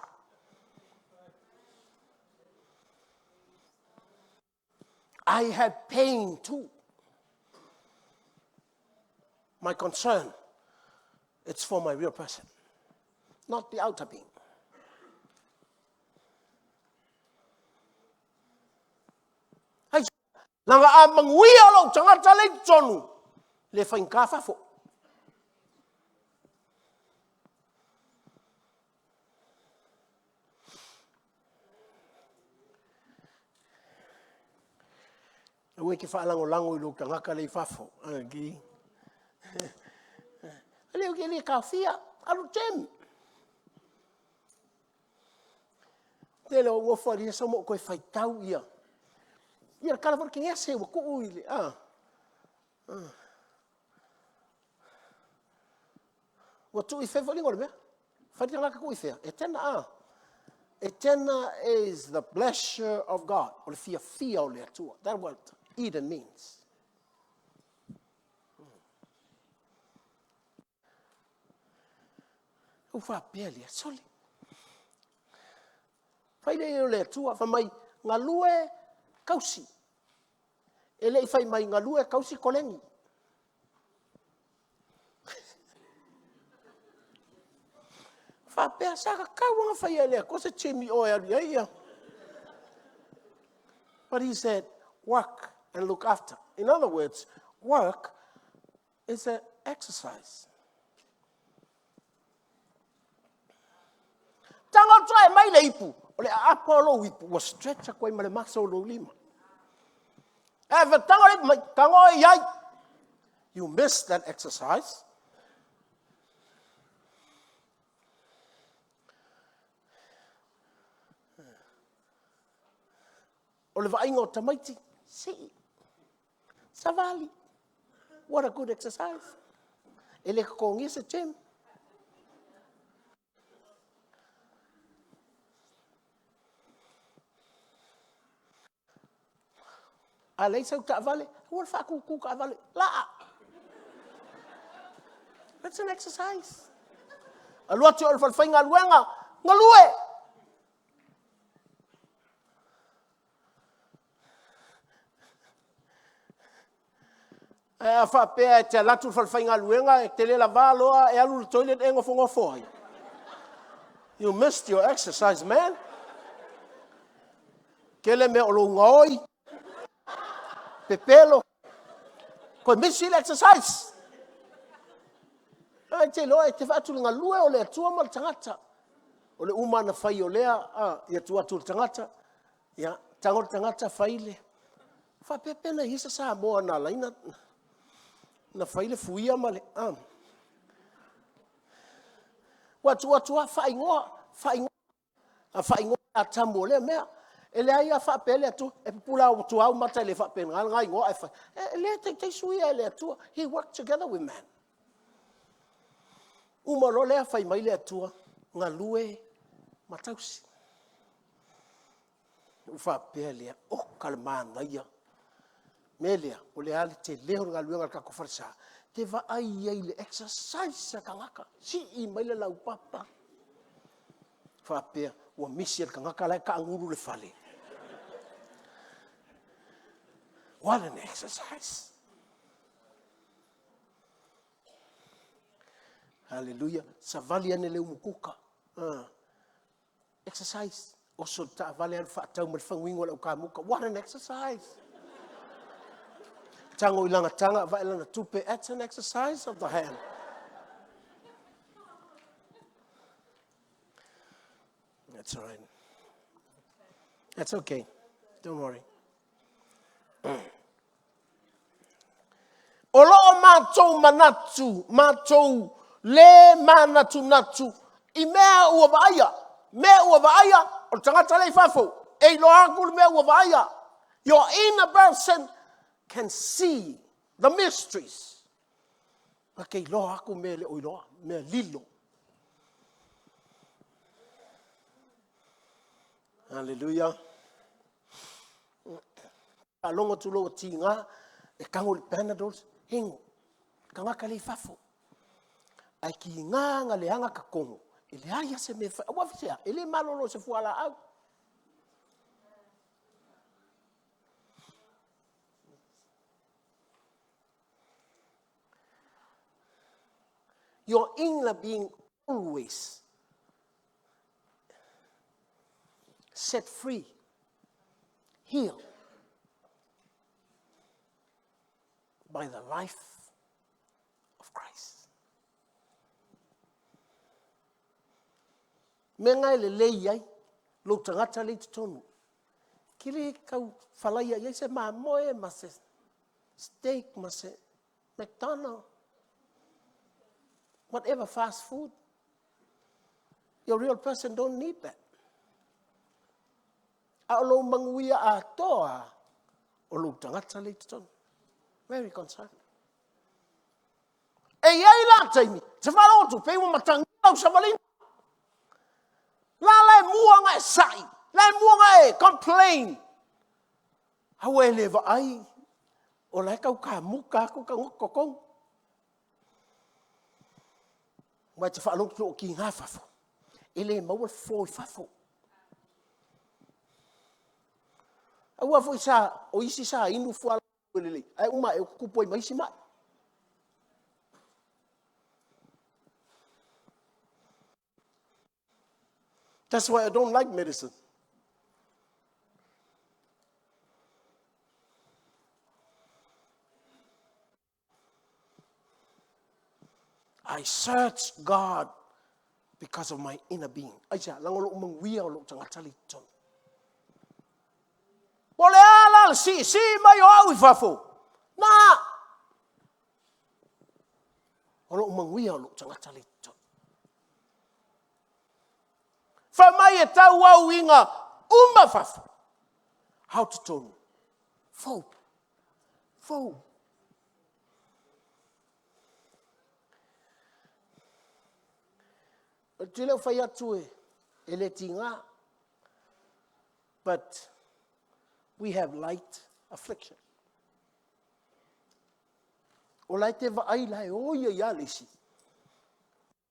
I have pain too. My concern, it's for my real person, not the outer being. Ai, leaga a manuia lou tagata le i totonu, le faigata fafo. Aua e te faalagolago i lou tagata la e i fafo. E le, e le taofia, alu i le gym. Tele o nofo alii sau ma ou toe faitau ia. Ia le tala foi o le kenese ua tuu i le, a. Ua tuu i fea foi le igoa o le mea? Fai le tagata tuu i fea? Etena a. Etena is the pleasure of God. O le fiafia o le Atua. That what Eden means. Ua faapea lea, sole. Fai le o le Atua, fai mai, galue tausi. E le i fai mai galue tausi koleni. Faapea sa tatau ona faia e le Atua se gym i o e alu i ai ia. But he said, work and look after. In other words, work is an exercise. Tago atu e mai le ipu, o le aapa o lou ipu, ua stretch atu ai ma le maso o lou lima. E tago le ipu mai, tago oe i ai. You miss that exercise. O le vaaiga o tamaiti, sii, savali. What a good exercise. E le totogia se gym. A leai sau taavale, aua le faatutu taavale, laa. That's an exercise. Alu atu i o i le falefaigaluega, galue. Ae a faapea e te alu atu i le falefaigaluega e te le lavā loa e alu i le toilet e nofonofo ai. You missed your exercise, man. Tele mea o lou gaoi, pepelo, toe misi le exercise. Ae te iloa e te vaai atu i le galue o le Atua ma le tagata. O le uma na fai o lea, ia tuu atu i le tagata, ia, tago le tagata fai le... Faapea pe na i ai se Samoa na ala ai ona fai le fuia ma le... a? Ua tuu atu lava faaigoa, faaigoa, faaigoa Atamu o lea mea. E leai lava faapea le Atua, e pupula atu lava ou mata e le faapena lena igoa ae fai. E le taitai suia e le Atua. He worked together with man. Uma loa lea fai mai le Atua, galue ma tausi. Ou faapea lea, oka le manaia. Mea lea, o le a le tele o le galuega a le tatou falesa, te vaai ai i le exercise a tagata, sii mai le laupapa. Faapea, ua misi e le tagata la e taagulu i le fale. What an exercise! Hallelujah. Savali ane le umukuka. Exercise. Oso le taavale alu faatau ma le faguinu a le aukamuta. What an exercise! Tago i lana taga vae lana tupe. That's an exercise of the hand. That's all right. That's okay. Don't worry. O lo o matou manatu, matou le manatunatu i mea ua vaaia. Mea ua vaaia, o le tagata lea i fafo, e iloa atu le mea ua vaaia. Your inner person can see the mysteries. Na te iloa atu mea e le o iloa, mea lilo. Hallelujah. Faalogo atu loa ua tiga, e tago i le Panadol, inu. Tagata la e i fafo. Ae tiga ona leaga totonu, e leai lava se mea e fai. Aua aisea? E le malolo i se fualaau. Your inner being always set free, healed by the life of Christ. Mea na e lelei ai lou tagata lea i totonu. E te le tau falaia i ai se mamoe ma se steak ma se McDonald, whatever fast food. Your real person don't need that. A o lou manuia atoa lava, o lou tagata lea i totonu. Very concerned. E i ai la taimi, e te faalogo atu pei ua matagia lau savaliga. La la e mua ona e sai, la e mua ona e complain. Aua e le vaai o la e tau kamuta atu tagata i totonu. Aua e te faalogo atu ua tiga fafo, e le maua le fofo i fafo. Aua foi sa, o isi sa inu fualaau lelei, ae uma ae ua tutupu ai ma isi mai. That's why I don't like medicine. I search God because of my inner being. Aisea, leaga o lou manuia o lou tagata lea i totonu. Po o le a la le siisii mai o au i fafo? Na! O lou manuia o lou tagata lea i totonu. Fai mai e tau au ina uma fafo, a o totonu, fou, fou. Ou te le o fai atu e le tiga, but we have light affliction. O la e te vaai la e oi ai lava le isi.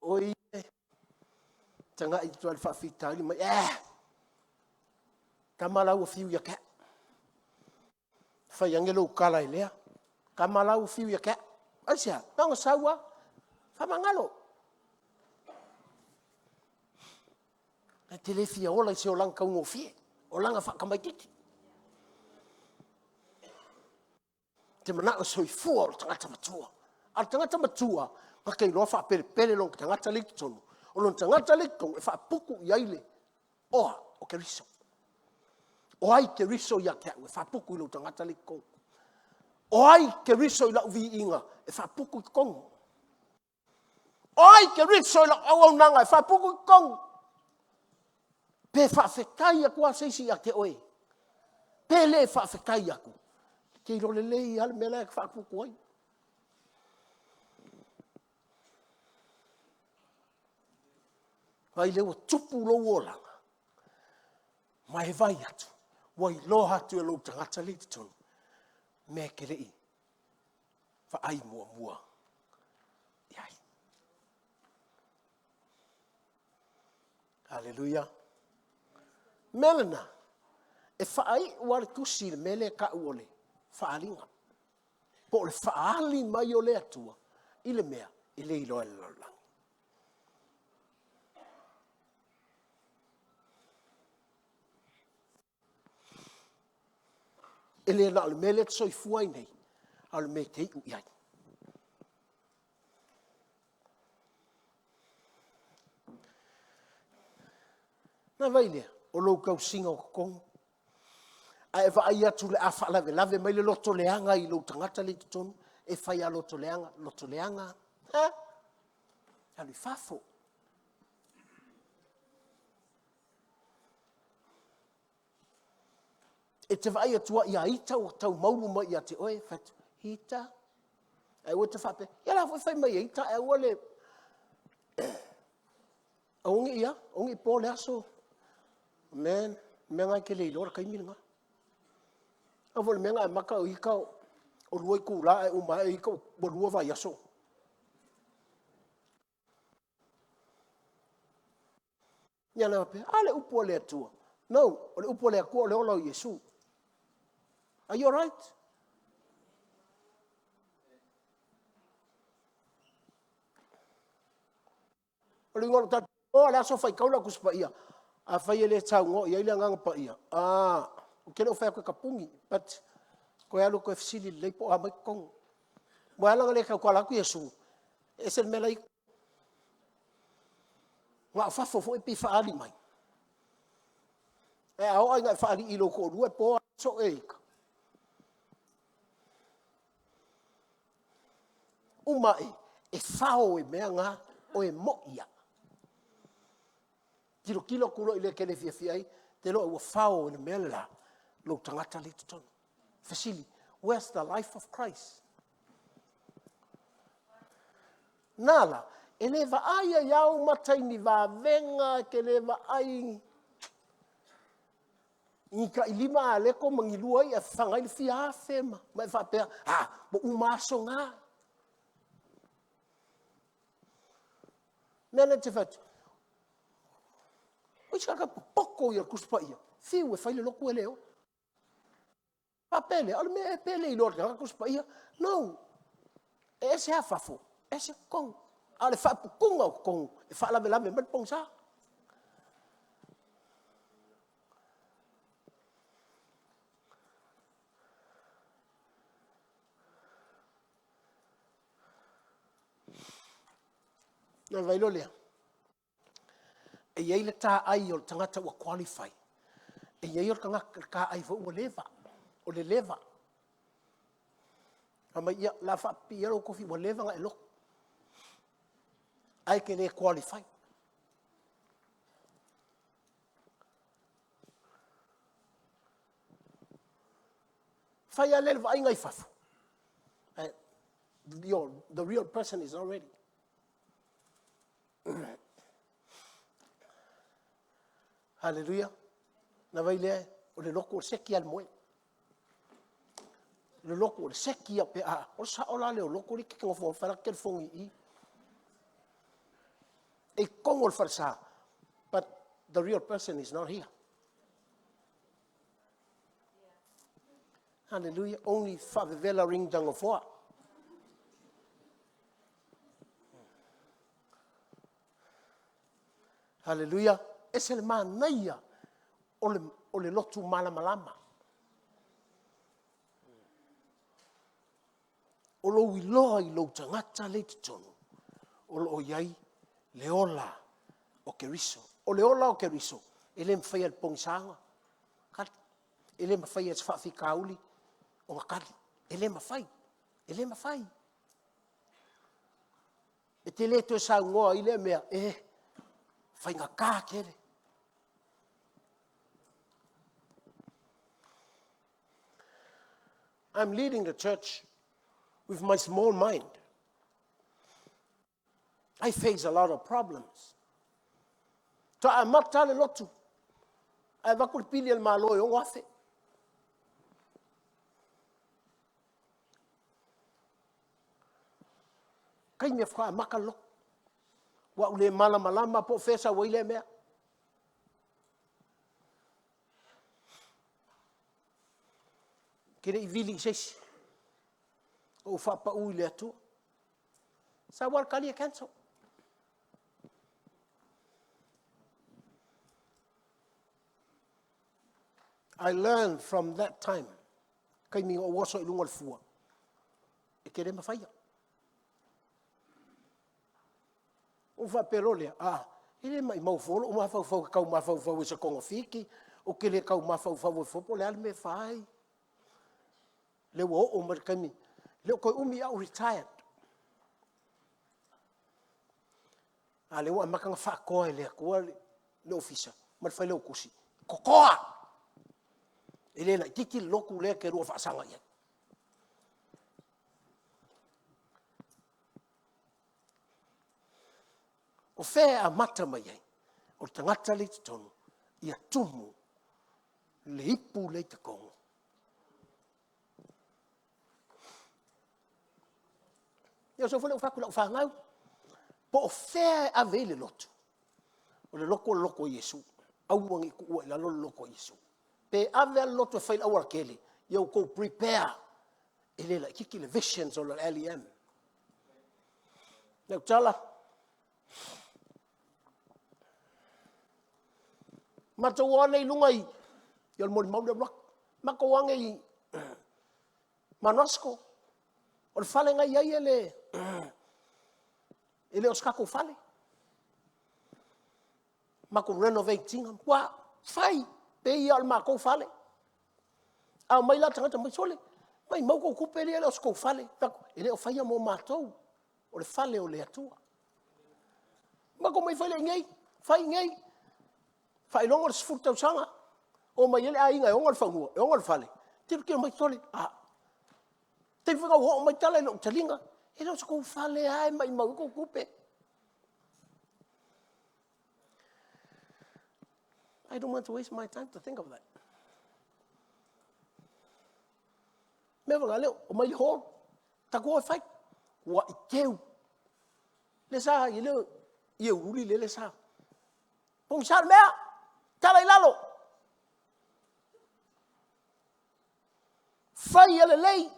Oi e, tagai atu lava i le faafitauli mai, eh, tama la ua fiu ia te au. Fai ane lou tala i lea. Tama la ua fiu ia te au. Aisea? Na ona sau lava, faamagalo. E te le fia ola i se olaga taugofie, olaga faatamaitiiti. Te manao e soifua o le tagata matua. A o le tagata matua, na te iloa faapelepele lona tagata lea i totonu. O lona tagata lea i totonu, e faaputu i ai le oa o Keriso. O ai Keriso ia te au e faaputu i lou tagata lea i totonu. O ai Keriso i lau viiga e faaputu i totonu. O ai Keriso i lau auaunaga e faaputu i totonu. Pe faafetai atu lava se isi ia te oe, pe le faafetai atu, e te iloa lelei lava le mea la e faatupu ai. Vaai lea ua tupu lou olaga, ma e vaai atu, ua iloa atu e lou tagata lea i totonu, mea e te le i vaai muamua i ai. Aleluia. Mea lena, e faaiu lava le tusi i le mea lea e tau o le faaaliga, po o le faaali mai o le Atua i le mea e le iloa e le lalolagi. E le na o le mea lea e te soifua ai nei, a o le mea e te iu i ai. Ona vaai lea, o lou tausiga o totonu, a e vaai atu o le a faalavelave mai le loto leaga i lou tagata lea i totonu, e fai lava loto leaga, loto leaga, ha? Alu i fafo. E te vaai atu ia ita ua tau maulu mai ia te oe, fai atu, Ita, ae aua e te faapea, ia la foi e fai mai e ita ae aua le, aua ne i a, aua ne i po le aso. Man, o le mea lena e te le iloa le taimi lena. Au foi o le mea na amata o ita o 2 itula ae uma ae ita ua 2 vaiaso. Ia na faapea, a le upu a le Atua. No, o le upu a le Atua o le ola o Iesu. Are you alright? O le uiga o lau tala, po lava o le a sou faitau lau Tusi Paia, afai e le saunoa i ai le Agaga Paia, ou te le o fai atu e tapuni, but toe alu e toe fesili lelei po o a mai totonu. Ua ala la ona le tautala atu Iesu, e ese le mea la e i ai. Na o fafo foi e pei e faaali mai, ae a oo lava ina e faalii i lou toalua e po aso e ita, uma ae, e fao e mea na oe moi lava. Tilotilo atu loa i le e te le fiafia ai, e te iloa ua fao e le mea le la lou tagata la e i totonu. Fesili, where's the life of Christ? Na la, e le vaai lava i au mata i ni vavega, e te le vaai i ni tailima aleto ma ni lua i'a e fafaga ai le fia afe ma e faapea, a, ua uma aso na. O le mea lea ou te fai atu, o isi tagata e popoto ia o le Tusi Paia, fiu e fai le lotu e le ola. Faapea lea, o le mea ea pe le iloa e le tagata le Tusi Paia? No, e ese lava fafo, ese totonu. A o le faaputuga o totonu e faalavelave mai le pogisa. Ona vaai loa lea, e i ai le ta ai o le tagata ua qualify, e i ai le ta ai foi ua leva, o le leva. Fai mai, ia o le a faapipii ia lou tofi ua leva ona e lotu, ae e te le qualify. Fai lava lea i le vaaiga i fafo, ae the real person is not ready. Haleluia. Ona fai lea, o le lotu o le seki lava o le moe. O le lotu o le seki lava pe a, o le sao la lea o lotu alii e ta te nofonofo e fai la ta telefoni i i. E i totonu o le falesa, but the real person is not here. Hallelujah. Only faavevela ring the nofoa. Hallelujah. E ese le manaia o le lotu malamalama. O lou iloa i lou tagata lea i totonu o lo o i ai le ola o Keriso. O le ola o Keriso, e le mafaia e le pogisa ona kali, e le mafaia e se faafitauli ona kali. E le mafai, e le mafai. E te le toe saunoa i lea mea, e faigata tele. I'm leading the church with my small mind. I face a lot of problems. Faatoa amata lava le lotu ae avatu le pili a le Malo e $6,000. Taimi faatoa amata le lotu. Ua ou le malamalama po o fea e sau ai lea mea. Ou te le i vili i se isi, na ou faapau i le Atua. Sau lava le tali e cancel. I learned from that time, taimi na ou oso ai i luga o le fua, e te le mafaia. Ona ou faapea loa lea, a, e le maumau fua lou mafaufau ou te tau mafaufau ai i se togafiti, ou te le tau mafaufau ai fua po o le a le mea e fai. Lea ua oo mai i le taimi, e le o toe umi ae ou retired. A o lea ua amata ona faatoa e le Atua le ofisa ma le Failautusi, totoa, e le laitiiti le lotu lea e te lua faasaga i ai. O fea e amata mai ai? O le tagata lea e i totonu, ia tumu le ipu lea i totonu. Ia o sau foi lea ou fai atu i lau fanau, po o fea e ave i ai le lotu, o le lotu o le lotu a Iesu. Aua ne i tuua i lalo le lotu a Iesu. Pe ave lava le lotu e fai i le aualatele, ia outou prepare, e le laitiiti le vision o le LEM. O lau tala, matou o ane i luga i, ia o le molimau lea e alu atu. Matou o ane i Manosco, o le fale na e i ai e le o se tatou fale. Matou renovate ina, matua fai, pei lava o le matou fale. A omai la tagata fai mai, sole, maumau tou tupe ia e le o se tou fale. Ou fai atu, e le o faia mo matou, o le fale o le Atua. Matou omai foi lea i inei, fai i inei, faailoga o le 10 tausaga, omai ai le aiga e ona le fale, tilotilo mai, sole, a, taimi foi lena ua oo mai tala i lou taliga, e le o so tou fale lava e maumau ai tou tupe. I don't want to waste my time to think of that. O le mea foi lea, omai i le hall, tatou o e fai. Ua teu, lea sa i ai le ie uli lea sa, pogisa le mea, tala i lalo, fai ia lelei.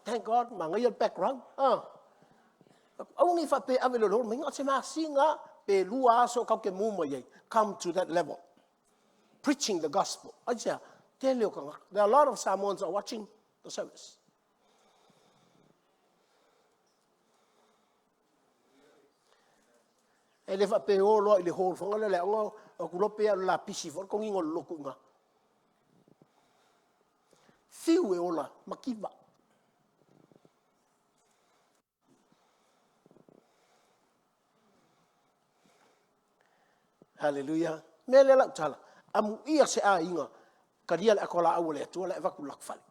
Thank God manaia le background. Aua ne i faapea e ave loa i le hall, na o se masina lava pe 2 aso tatou te mu mai ai, come to that level, preaching the gospel. Aisea? Tele o tagata. There are a lot of Samoans are watching the service. E le faapea e o loa i le hall foi lea o le aoga, o atu loa pei lava o le lapisi foi lea le toniga o le lotu i ina. Fiu e ola, mativa. Haleluia. O le mea lea lau tala, amuia se aiga talia le ato laau a le Atua la e avatu i le latou fale.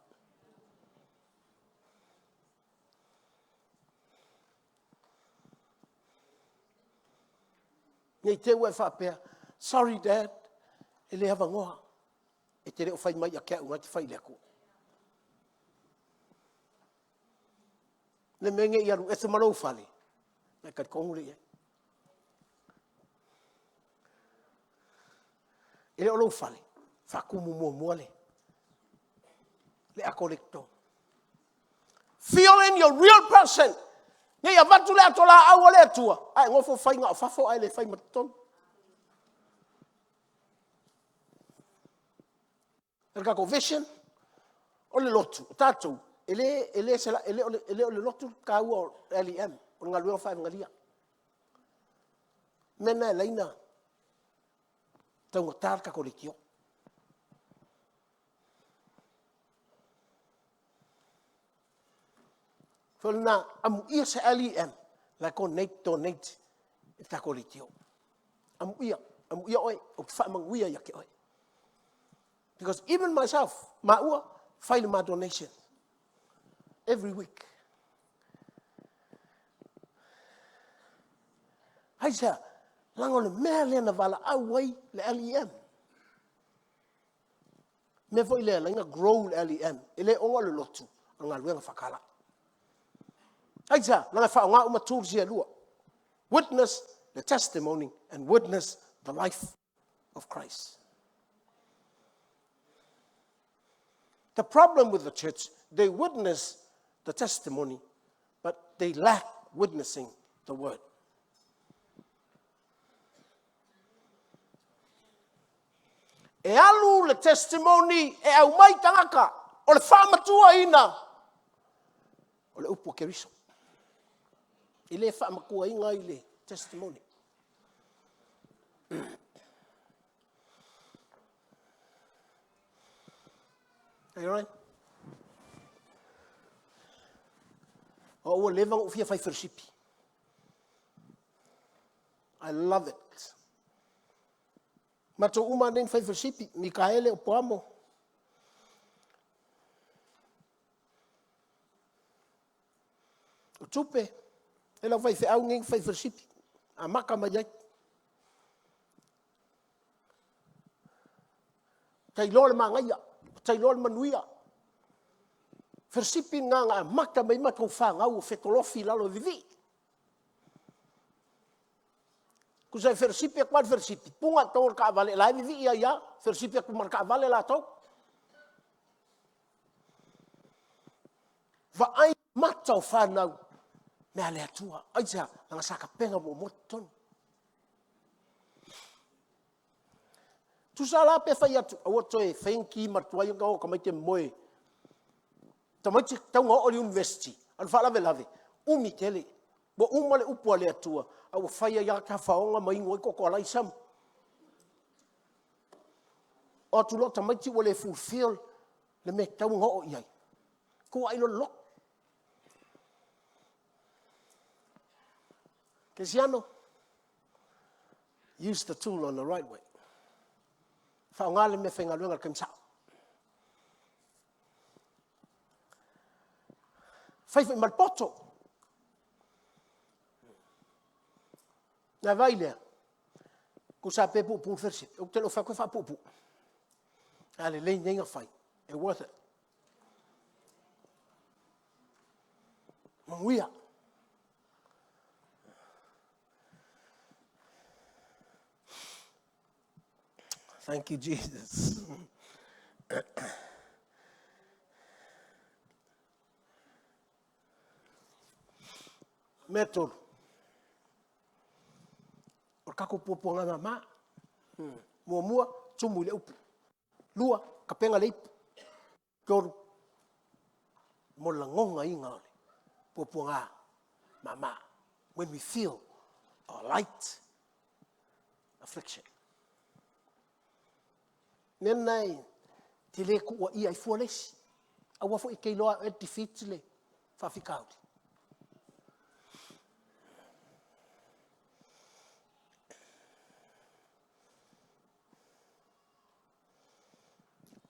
Ne i te i ua e faapea, sorry dad, e le avanoa. E te le o fai mai ia te au o lena e te fai i le Atua. Le mea ne i alu ese ma lou fale, ona e talitonu lea i ai. E le o lou fale, faatumu muamua le ato lea i totonu. Fill in your real person, ne i avatu le ato laau a le Atua, ae e nofo fai na o fafo ae le fai ma totonu. O le tatou vision, o le lotu, o tatou, e le o le lotu le taua o le LEM, o le galuega faa-evegalia. O le mea lena e ala ai ona taugata le tatou leitio. Foi lena, amuia se LEM o la e donate i le tatou leitio. Amuia, amuia oe, ou te faamanuia ia te oe. Because even myself, maua, fai le ma donation every week. Aisea? Leaga o le mea lea na valaau ai le LEM. O le mea foi lea e ala ai ona grow le LEM, e le ona o le lotu, o le galuega faatalai. Aisea? Leaga e faaaoga uma tools ia e lua, witness the testimony and witness the life of Christ. The problem with the church, they witness the testimony, but they lack witnessing the word. E alu le testimony e aumai tagata, o le faamatuaina o le upu a Keriso. E le faamatuaina i le testimony. O au ua leva ona ou fia fai fellowshipi. I love it. Matou uma lava nei na fai fellowshipi, Mikaele o Poamo. O Tupe, e i ai lau faifeau lenei na fai fellowshipi, amata mai ai. Ua ta iloa le manaia, ua ta iloa le manuia. Fellowshipi lena na amata mai ai matou fanau o fetolofi i lalo e vivii. Tusa e felosipi atu lava le felosipi, puga i totonu o le taavale, o la e vivii ai lava, felosipi atu ma le taavale latou. Vaai mata o fanau, mea a le Atua. Aisea? Leaga sa tapena muamua totonu. Tusa la pe fai atu aua le toe faia ni ki ma le tuai ona o tamaiti e momoe, tamaiti e tatau ona oo i le University a o le faalavelave, umi tele. Ua uma le upu a le Atua ae ua fai ai lava tafaoga ma inu ai toto alaisa ma o atu loa tamaiti ua le fulfill le mea e tatau ona oo i ai, tuuai loa i le lotu. Kerisiano, use the tool on the right way. Faaaoga le meafaigaluega i le taimi sao. Fai foi ma le poto. Ona e vaai lea, tusa lava pe puupuu le fellowship, ou te le o fai atu e faapuupuu, ae lelei nei ona fai, e worth it. Manuia. Thank you Jesus. Mea tolu, o le tatou puapuaga mama. Muamua, tumu i le upu. Lua, tapena le ipu. Tolu, mo le lagonaina o le puapuaga mama. When we feel our light affliction. O le mea lena e te le tuuaia ai fua le isi. Aua foi e te iloa lava e oe e defeat le faafitauli.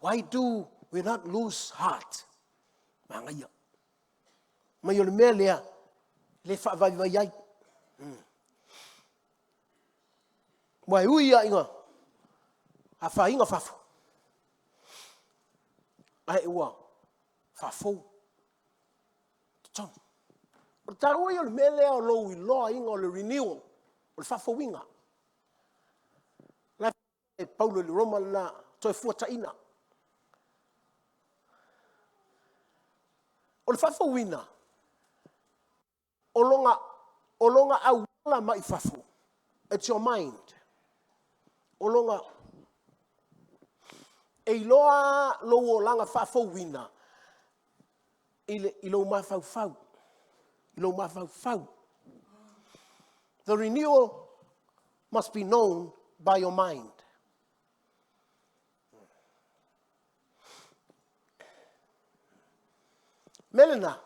Why do we not lose heart? Manaia. Mai o le mea lea, le faavaivai ai. Aua e ui lava ina afaina fafo, ae ua faafou totonu. O le taua ia o le mea lea o lou iloaina o le renewal, o le faafouina. O le a Paulo i le Roma lena, Toefuataiga. O le faafouina, o lona auala mai fafo, it's your mind. O lona, e iloa lou olaga faafouina i lou mafaufau, i lou mafaufau. The renewal must be known by your mind. Mea lena,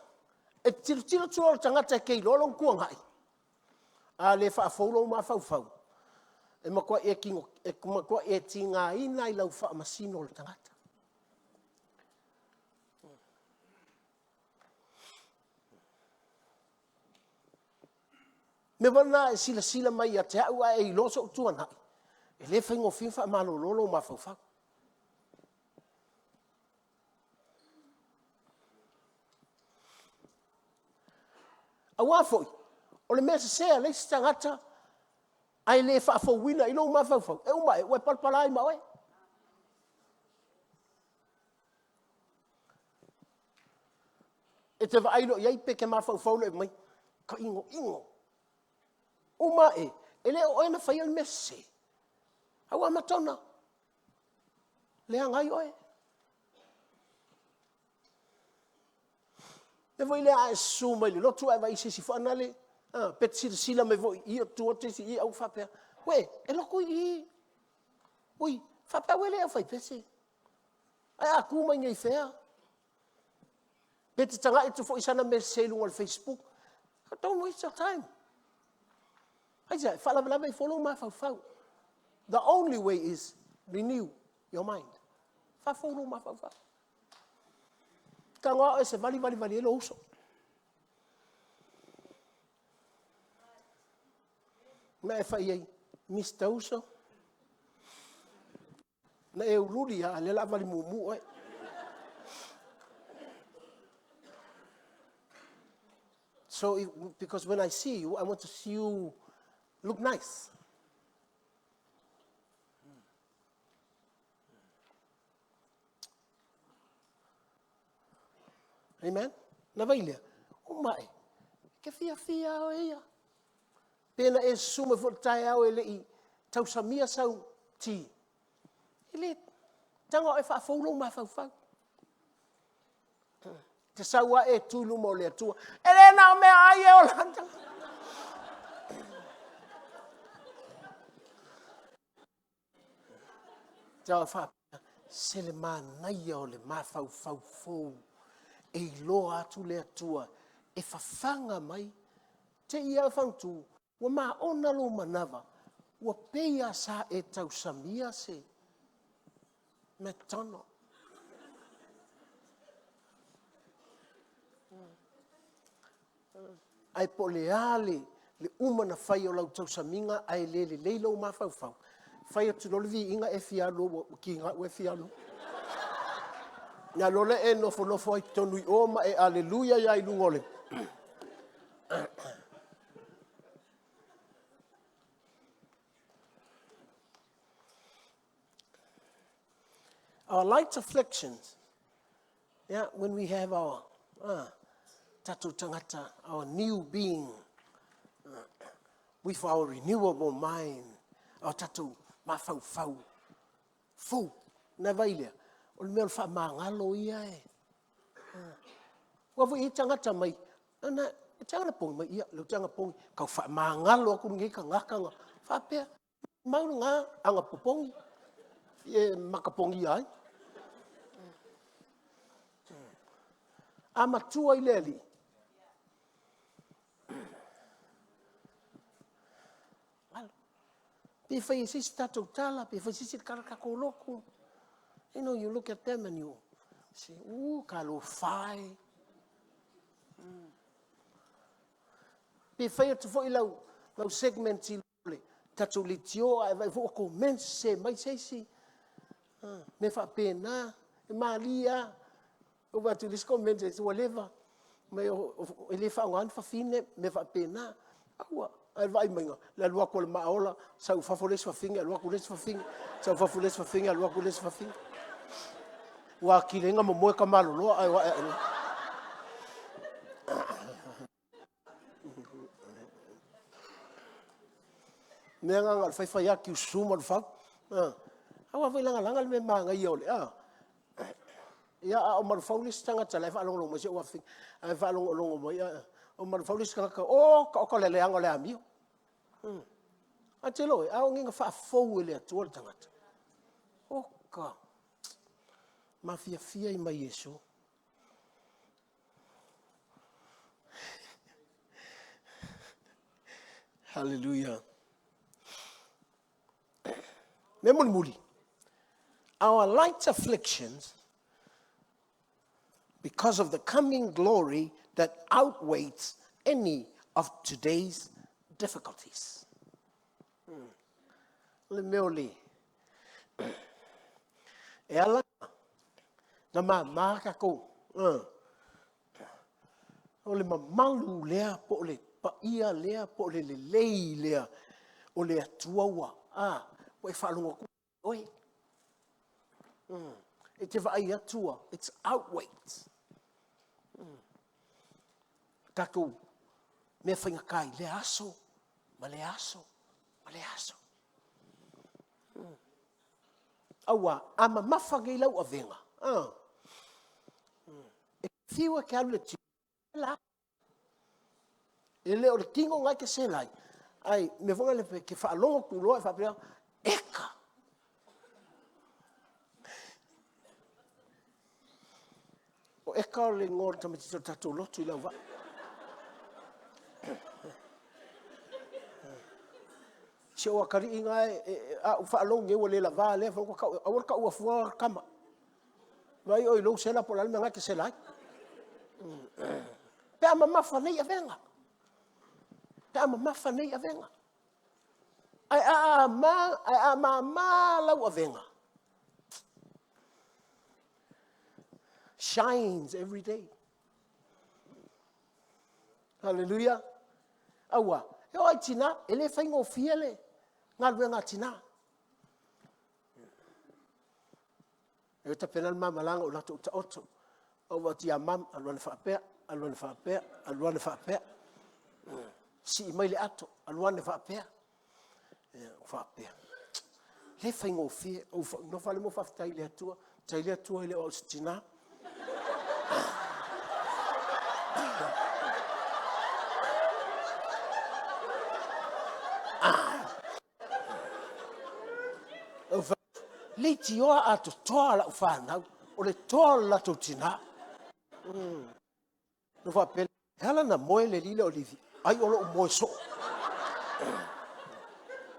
e te tilotilo atu loa i le tagata e te iloa lona tuanai, a le faafou lou mafaufau, e matua e tigaina lava i lau faamasino le tagata. O le mea foi lena a e silasila mai ia te au ae e iloa sou tuanai, e le faigofie ona faamalolo lou mafaufau. Aua foi, o le mea sese a le isi tagata ae le faafouina i lou mafaufau, e uma ae ua e palapala ai ma oe. E te vaai loa i ai pe te mafaufau loa fai mai, ta inoino. Uma ae, e le o oe na faia le mea sese, ae ua amata ona leaga ai oe. O le mea foi lea a e susu mai le lotu ae vaai i se isi foi nale, pe te silasila mai foi i i o tu atu se isi i i, ae ua faapea, ue, e lotu i i. Ui, faapea au e le aufaipese, ae a tu mai nei fea? Pe te tagai atu foi i sana mea sese i luga o le facebook, don't waste your time. Aisea? E faalavelave ai fua lou mafaufau. The only way is renew your mind. Faafou lou mafaufau. Tago lava oe e savali valivali ai lou uso. Ma e fai i ai, Mr. Uso, na e uliuli lava, a o lea o le a vali mumu oe. So, because when I see you, I want to see you look nice. Amen? Na vai lea, uma e, ke fiafia oe ia. Pe na e susu mai foi i le taeao e le i tausamia sau ti, e le tago a oe faafou lou mafaufau. Te sau a e tu i luma o le Atua. E le na o meaai e ola ai le tagata. Tau faapea, se le manaia o le mafaufau fou e iloa atu le Atua e fafaga mai, te i lava fagutū, ua maona lou manava, ua pei lava sa e tausamia se McDonald. Ae po o le a le uma ona fai o lau tausamiga ae le lelei lou mafaufau, fai atu loa le viiga e fia alu loa ua kiga oe e fia alu. Ona alu loa lea e nofonofo ai i totonu i o ma e aleluia ai lava i luga o le Our light afflictions, yeah, when we have our tatou tagata, our new being, with our renewable mind, o tatou mafaufau fou. Na vai lea, o le mea o le faamagalo ia e. Aua foi e i ai tagata mai, na, e te anapogi mai, ia o lea ou te anapogi, tau faamagalo atu lenei tagata na faapea, maumau lena anapopogi e matapogia ai. A matua i le Alii, pe fai e se isi tatou tala, pe fai e se isi le tatou lotu, you know, you look at them and you say, u, talofa e. Pe fai atu foi lau segment i le tatou leitio ae vaai foi ua comment sese mai se isi, mea faapena, e malie lava. Ua ou vaai atu i le isi comment a le isi, ua leva, fai mai e le faaaogaina ni fafine, mea faapena. Aua. Ae o le vaai mai, le alu atu o le maa ola sau i fafo le isi fafine alu atu le isi fafine, sau i fafo le isi fafine alu atu le isi fafine. Ua atili ai ona momoe tamaloloa ae o ae ai loa. O le mea lena na o le fai fai lava tiususu ma alu ifau. Aua foi e lagalaga le mea manaia o le a, ia a o Malofau le isi tagata o la e faalogologo mai si ou afafine, a e faalogologo mai, o Malofau le isi tagata, oka oka le leaga o le amio. Ae te iloa oi, a oo nei ina faafou e le Atua le tagata, oka, mafiafia ai ma Iesu. Hallelujah. Mea mulimuli, our light afflictions because of the coming glory that outweighs any of today's difficulties. O le mea o le e ala na mama tatou, o le mamalu lea po o le paia lea po o le lelei lea o le Atua ua, a, ua e faalogo atu ua ia te oe. E te vaai atu ua, it's outweight. Tatou mea faigata i lea aso ma lea aso ma lea aso. Aua a mamafa nei lau avega, a, e te fiu e te alu i le gym, e le o le tino lena e te sela ai, ae o le mea foi lele e te faalogo atu loa e faapea, eka! O Eka o le igoa o le tamaitiiti o le tatou lotu i Leauvaa. Si ou atalii lena, a ou faalogo nei ua le lava lea, aua le taua fua tama. Vaai oe i lou sela po o le a le mea lena e te sela ai. Pe a mamafa nei avega, pe a mamafa nei avega. Ae a mama lau avega, shines every day. Hallelujah. Aua, e oo lava i tina, e le faigofie le galuega a tina. E tapena le ma malaga o lea ou te taoto. Ou vaai atu ia mum, alu ane faapea, alu ane faapea, alu ane faapea. Sii mai le ato, alu ane faapea. Ia, ou faapea, e le faigofie. Ou nofo lava lea ma ou faafetai i le Atua, faafetai le Atua e le o au o se tina. Leitioa atotoa lau fanau, o le toa o le latou tina. Ona ou faapea lea, e ala ona moe le alii lea o Levi, ai o lou moe soo.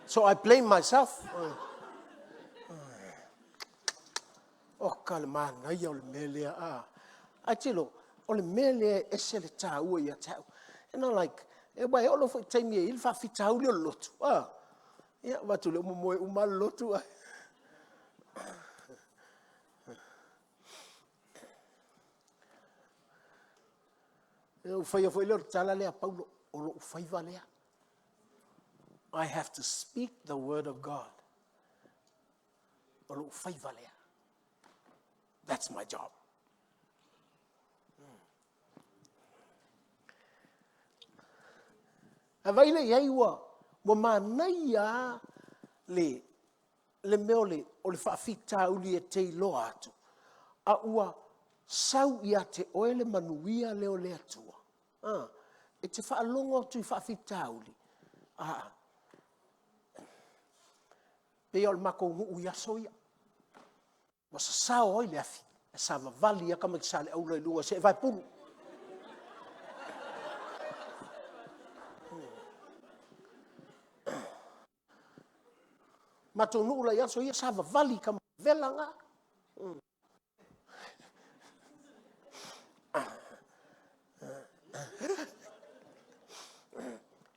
So I blame myself. Oka le manaia o le mea lea, a? Ae te iloa, o le mea lea e ese le taua ia te au. Like, aua e oo loa foi i le taimi e i ai le faafitauli o le lotu, a, ia, vaai atu o lea ua momoe uma lava le lotu ae… Ona ou faia foi lea o le tala lea a Paulo, o lou faiva lea. I have to speak the word of God. O lou faiva lea. That's my job. A vaai la i ai ua manaia lava le mea o le faafitauli e te iloa atu, a ua sau ia te oe le manuia lea o le Atua, a, e te faalogo atu i faafitauli, a, pei lava o le matou nuu i aso ia, ua sasao ai le afi, ae savavali lava tamaiti Saleaula i luga e see vaepulu. Matou nuu la i aso ia, savavali i tama vevela na.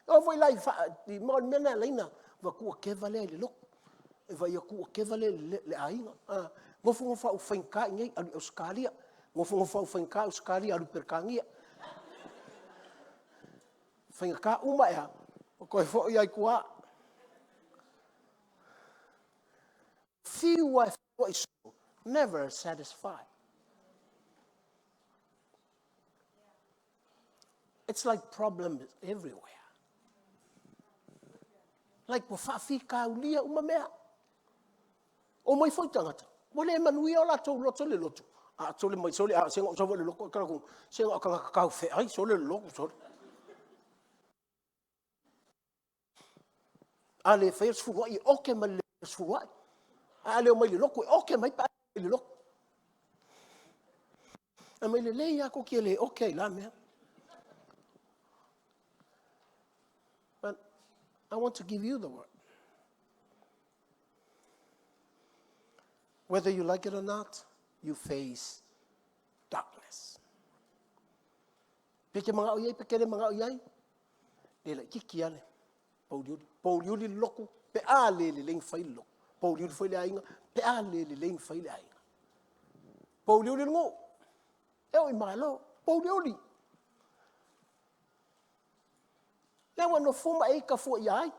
E oo foi la i… ma o le mea lena e ala ai ona avatu a keva lea i le lotu, e vaai atu ua keva le aiga. E nofonofo lava ua faigata i inei alu i Ausetalia, nofonofo lava ua faigata Ausetalia, alu i Peretania. Faigata uma ae a? Ua toe foi lava i tua. Fiu lava e feiloai soo, never satisfy. It's like problems everywhere. Like ua faafitaulia uma mea. Omai foi tagata, ua le manuia o latou loto i le lotu, a sole mai sole se na ou sau foi i le lotu, se na o tagata taufeai sole le lotu sole. A le faia le sefuluai, e oke mai le sefuluai. Ae a le omai i le lotu, e oke mai pe a le omai i le lotu. Fai mai, lelei lava tou te le oke ai i la mea. But I want to give you the word. Whether you like it or not, you face darkness. Pe te manao i ai pe te le manao i ai, le laitiiti lava le pouliuli. Pouliuli le lotu pe a le lelei ona fai le lotu, pouliuli foi le aiga pe a le lelei ona fai le aiga. Pouliuli le nuu, e oo i Malo, pouliuli. Lea ua e nofo fua ma e ita fua ia ai?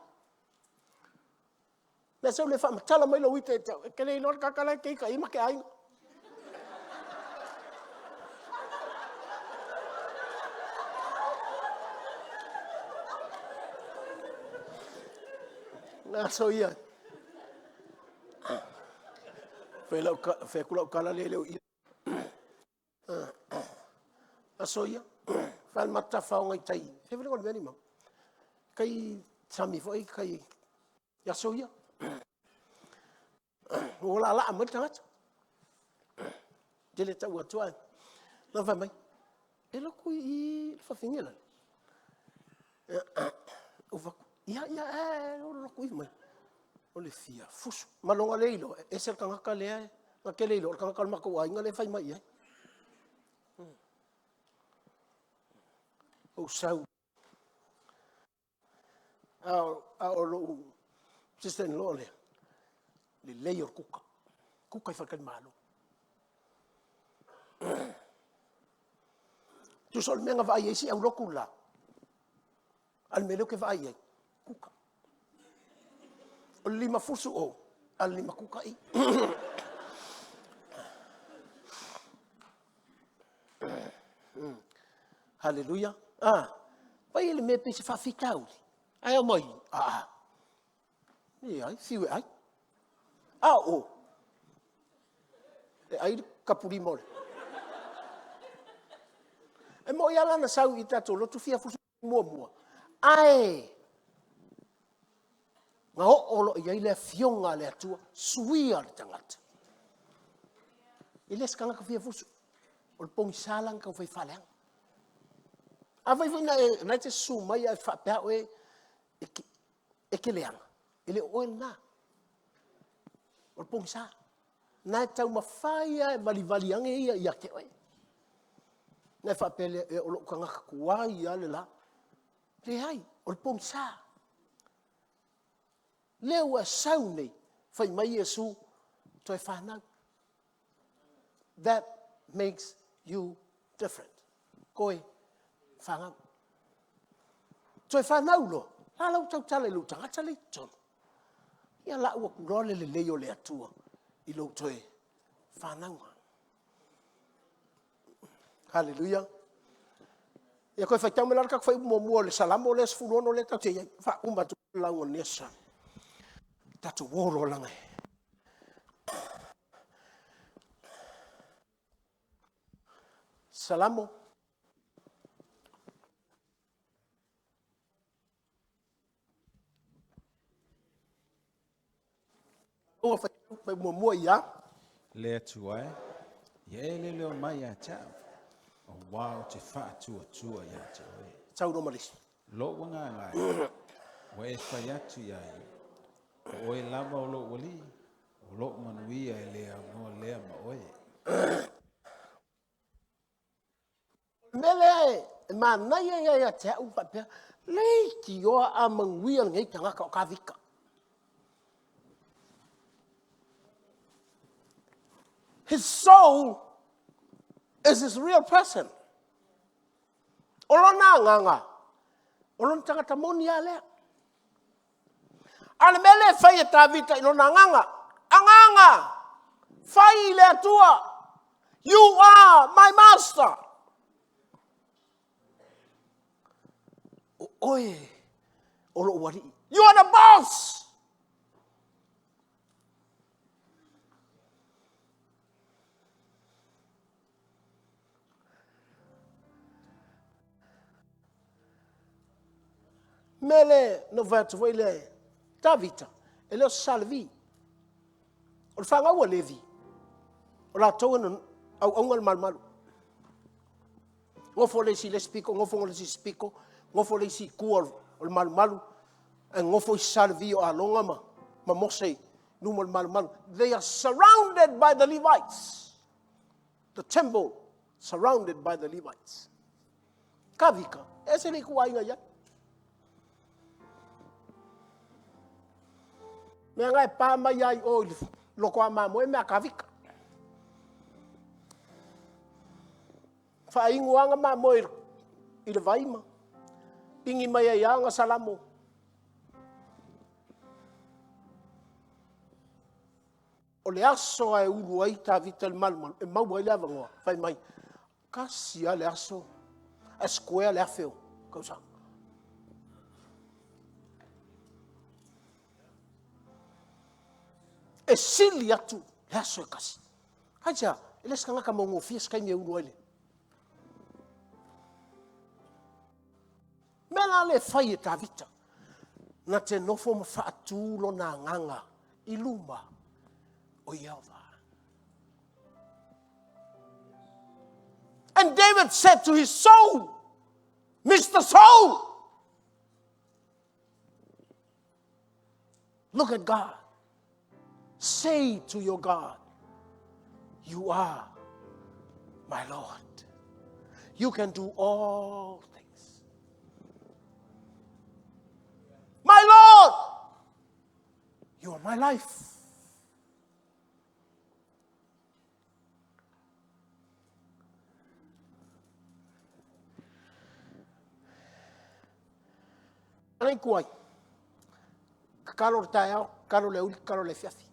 Se ua le faamatala mai lou ita ia te au, e te le iloa le tagata la e te ita i ai ma te aiga. O aso ia, fai atu lau tala lea e le o i i. O aso ia, fai lava le matou tafaoga i tai, fea le mea la e i tai sami foi i tai i aso ia. Ua laalaa mai le tagata, ou te le tau atua ae fai mai, e alu atu i i le afafine lale. Ou fai atu, ia, ia, alu atu i. Fai mai, o le fia fusu. Ma lona le iloa e ese le tagata lea, na te le iloa o le tagata o le matou aiga lea e fai mai i ai. Ou sau, a o lou sister in law lea, o le lelei ia o le kuka, kuka i faletalimalo. Tusa o le mea na vaai ai si aulotu le la, a o le mea lea ou te vaai i ai, kuka. O le limafusu o, a o le limakuka i. Haleluia. Ah, vai le mea pei se faafitauli. Ae aumai, ah, leai, fiu e ai. A o, e ai le tapulima o le... E moni lava la na sau i tatou lotu fia muamua, ae na oo loa i ai le Afioga a le Atua, suia le tagata. E le o se tagata fia fusu, o le pogisa la na taumafai e faaleaga. Afai foi na e te susu mai ae faapea oe e te leaga, e le o oe lena. O le pogisa. Na e taumafai lava e valivali ane ia ia te oe. Ona e faapea lea, o lou tagata tuai lava le la. Leai, o le pogisa. Lea ua e sau nei, fai mai Iesu, toe fanau. That makes you different. Toe fanau. Toe fanau loa, a la ua tautala i lou tagata lea i totonu. Ia lau atu loa le lelei o le Atua i lou toe fanauga. Haleluia. Ia toe faitau mai la le tatou fuaiupu muamua o le Salamo lea 16 lea tatou te i ai. Faauma atu le lauga i lenei aso. Tatou o loa leaga e Salamo Muamua ia. Le Atua e, ia e leoleo mai ia te au, auā ou te faatuatua ia te oe. Sau loa ma le isi. Lou agaga e, ua e fai atu ia ia, o oe lava o lou alii, o lou manuia e le aunoa lea ma oe. O le mea lea e manaia ia ia te au faapea, leitioa a manuia lenei tagata o Tavita. His soul is his real person. O lona agaga, o lona tagata moni lava lea. A o le mea lea e fai e Tavita i lona agaga, agaga, fai i le Atua, you are my master. O oe o lou alii. You are the boss. Mea lea na ou fai atu foi lea, Tavita, e le o se sa Levi. O le fanau a Levi, o latou e auauna le malumalu. Nofo le isi i le isi pito, nofo le isi i le isi pito, nofo le isi i tua o le malumalu, ae nofo isi sa Levi o Alona ma Mose i luma o le malumalu. They are surrounded by the Levites. The temple surrounded by the Levites. Tavita, e ese le ituaiga i ai. Mea na e pa mai ai o i le loko a mamoe mea a Tavita. Faainu lava na mamoe i le vai ma pigi mai ai lava na Salamo. O le aso lava e ulu ai Tavita i le malumalu, e maua ai le avanoa, fai mai, tasi lava le aso, ae square le 1000 o tausaga. E sili atu le aso e tasi. Aisea? E le o se tagata maugofie se taimi e ulu ai le. Mea la lea e fai e Tavita, na te nofo ma faatu lona agaga i luma o Ieova. And David said to his soul, Mr. Soul, look at God. Say to your God, you are my Lord. You can do all things. My Lord, you are my life. Ana i kuai. Tatalo le taeao, tatalo le aoauli, tatalo le afiafi.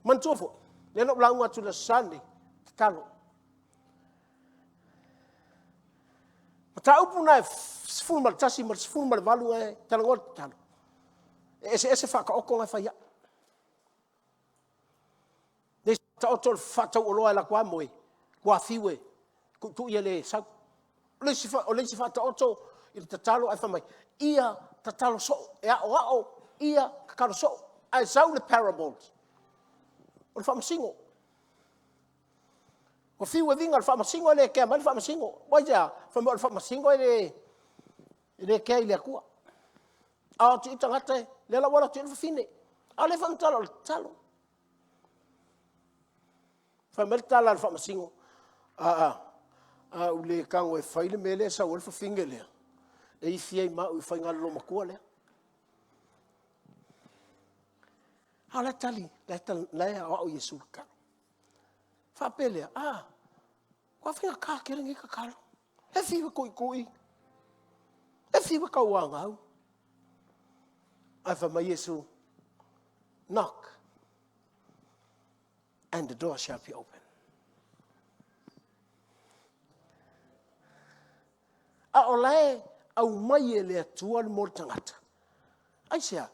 Manatua foi, lea na ou lauga atu i le Aso Sa lenei, tatalo. Mataupu na e 11 ma le 18 e talanoa le tatalo. E eseese faataoto na e fai ai. Le taoto o le faatauoloa e alu atu lava moe, tuafiu e tuitui e le sau. O le isi faataoto i le tatalo ae fai mai, ia tatalo soo, e aoao ia tatalo soo. Ae sau le parables, o le faamasino. Ua fiu e viga le faamasino e le kea mai le faamasino. Aisea? Fai mai o le faamasino e le kea i le Atua. A o atu i ai tagata, lea la ua alu atu i ai le fafine. A o lea e faamatala o le tatalo. Fai mai le tala a le faamasino, a ou le tago e fai le mea lea e sau ai le fafine lea, e ifi ai ma au i le faiga lolomatua lea. A o la e tali, o la e aoao Iesu i le tatalo. Faapea lea, a, matua faigata tele nei tatalo. E fiu e tuitui, e fiu e tauanau, ae fai mai Iesu, knock and the door shall be open. A o la e aumai e le Atua le mea o le tagata. Aisea?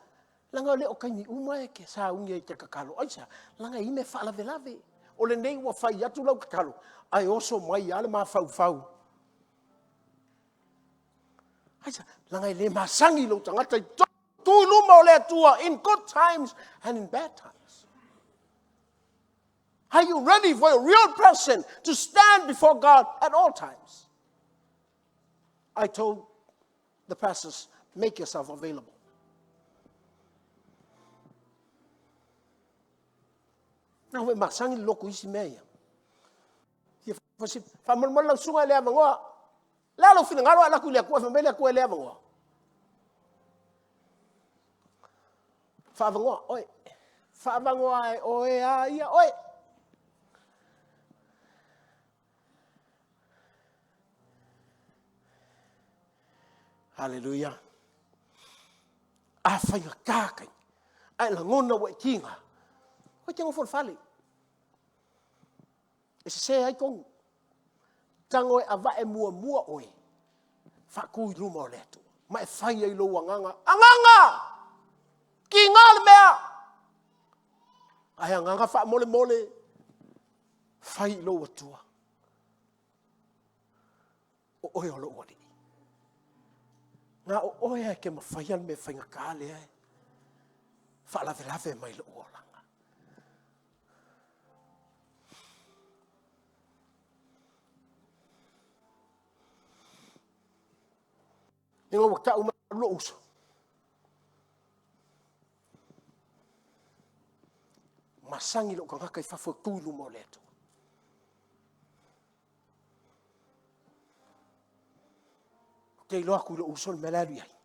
Leaga e le o taimi uma e te sauni ai e te tatalo. Aisea? Leaga e i ai mea e faalavelave. O lenei ua fai atu lau tatalo, ae oso mai lava le mafaufau. Aisea? Leaga e le masani lou tagata i tu i luma o le Atua in good times and in bad times. Are you ready for a real person to stand before God at all times? I told the pastors, make yourself available. Na ua e masani le lotu i isi mea ia. Faamolemole lau susuga e le avanoa. Le a lou finagalo ae alu atu i le Atua fai mai le Atua e le avanoa. Faavanoa oe. Faavanoa e oe a ia oe. Haleluia. A faigata taimi, ae lagona ua e tiga, ua e te nofo i le fale. E sese ai tonu. Tago e avae muamua oe, faatu i luma o le Atua, ma e fai ai lou agaga, agaga! Tiga le mea! Ae agaga faamolemole, fai i lou Atua. O oe o lou Alii. Na o oe lava e te mafaia le mea faigata lea e faalavelave mai lou olaga. Ina ua tau mai lou uso, masani lou tagata i fafo e tu i luma o le Atua. Ou te iloa atu i lou uso le mea la e alu i ai.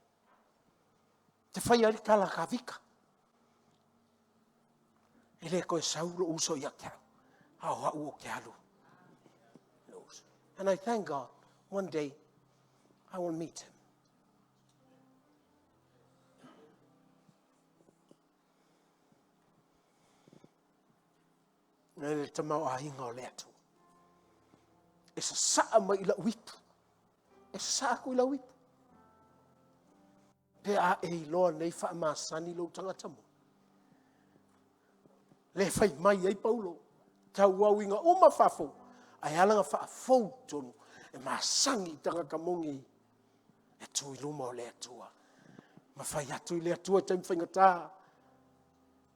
Te fai ai le tala a Tavita. E le toe sau lou uso ia te au, a o au ou te alu. And I thank God, one day I will meet him. E le tamaoaiga o le Atua. E sasaa mai i lau ipu. E sasaa atu i lau ipu. Pe a e iloa nei faamasani lou tagata moni. Le fai mai ai Paulo, tauauiga uma fafo, ae ala na faafou totonu, e masani i tagata moni e tu i luma o le Atua. Ma fai atu i le Atua i taimi faigata,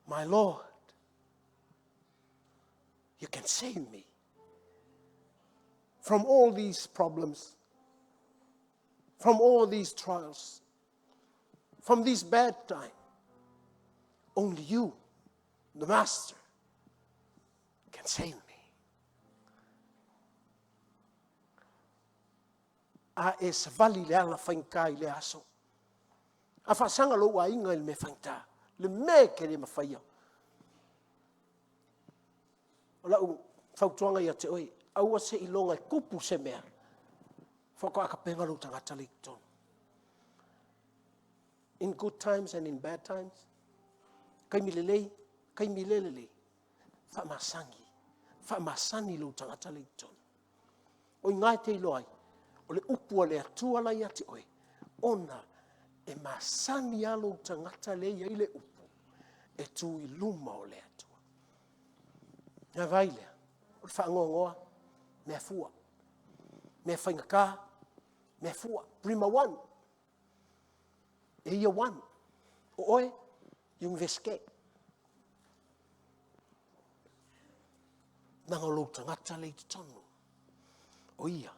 My Lord, you can save me from all these problems, from all these trials, from this bad time. Only you, the Master, can save me. A e savali le ala faigata i lea aso. A faasaga lou aiga i le mea faigata, le mea e te le mafaia. O lau fautuaga ia te oe, aua seiloga e tupu se mea, faatoa tapena lou tagata lea i totonu. In good times and in bad times, taimi lelei, taimi le lelei, faamasani, faamasani lou tagata lea i totonu. O i ina e te iloa ai, O le upu a le Atua la ia te oe, ona e masani lava lou tagata lea e i ai le upu e tu i luma o le Atua. Ona vaai lea, o le faanoanoa, mea fua. Mea faigata, mea fua. Prima one. E year one. O oe, Iunivesite. Leaga o lou tagata lea i totonu, o ia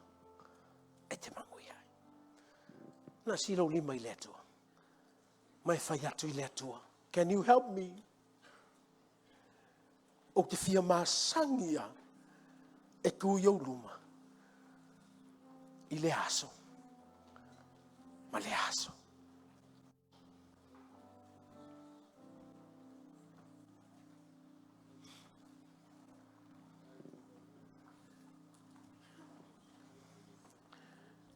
e te manuia ai. Na sii lou lima i le Atua, ma e fai atu i le Atua, can you help me? Ou te fia masani lava e tu i ou luma i lea aso ma lea aso.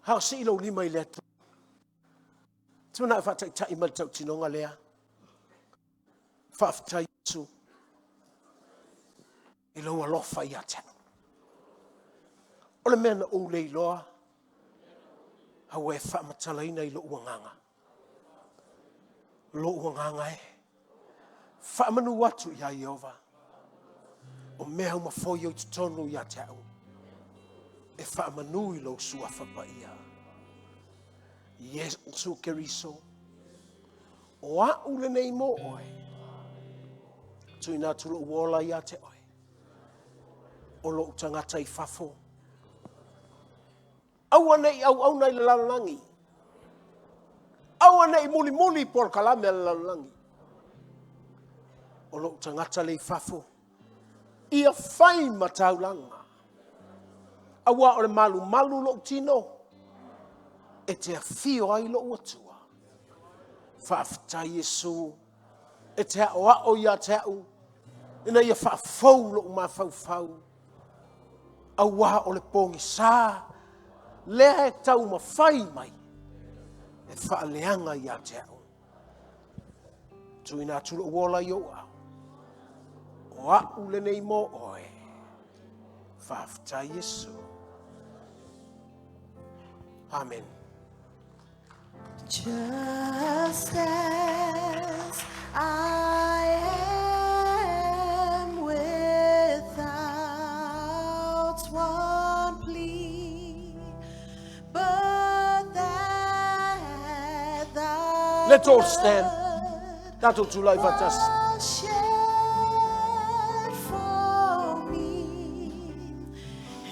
A o sii lou lima i le Atua. Te manao e faataitai mai le tautinoga lea. Faafetai Iesu i lou alofa ia te au. O le mea na ou le iloa, a ua e faamatalaina i lou agaga. Lou agaga e, faamanu atu ia Ieova, o mea uma foi o i totonu ia te au, e faamanu i lou suafa paia. Iesu Keriso, o a'u lenei mo oe, tuuina atu lo'u ola ia te oe, o lo'u tagata i fafo, aua ne i auauna i le lalolagi, aua ne i mulimuli i polokalame a le lalolagi, o lo'u tagata le i fafo, ia fai ma taulaga, auā o le malumalu lo'u tino, e te afio ai lo'u Atua. Faafetai Iesu e te aoao ia te au ina ia faafou lo'u mafaufau, auā o le pogisa lea e taumafai mai e faaleaga ia te au. Tuuina atu lo'u ola i ou aao, o a'u lenei mo oe. Faafetai Iesu. Amen. Just as I am without one plea, but that thy Let's all stand. blood Tatou tulai faatasi. was shed for me,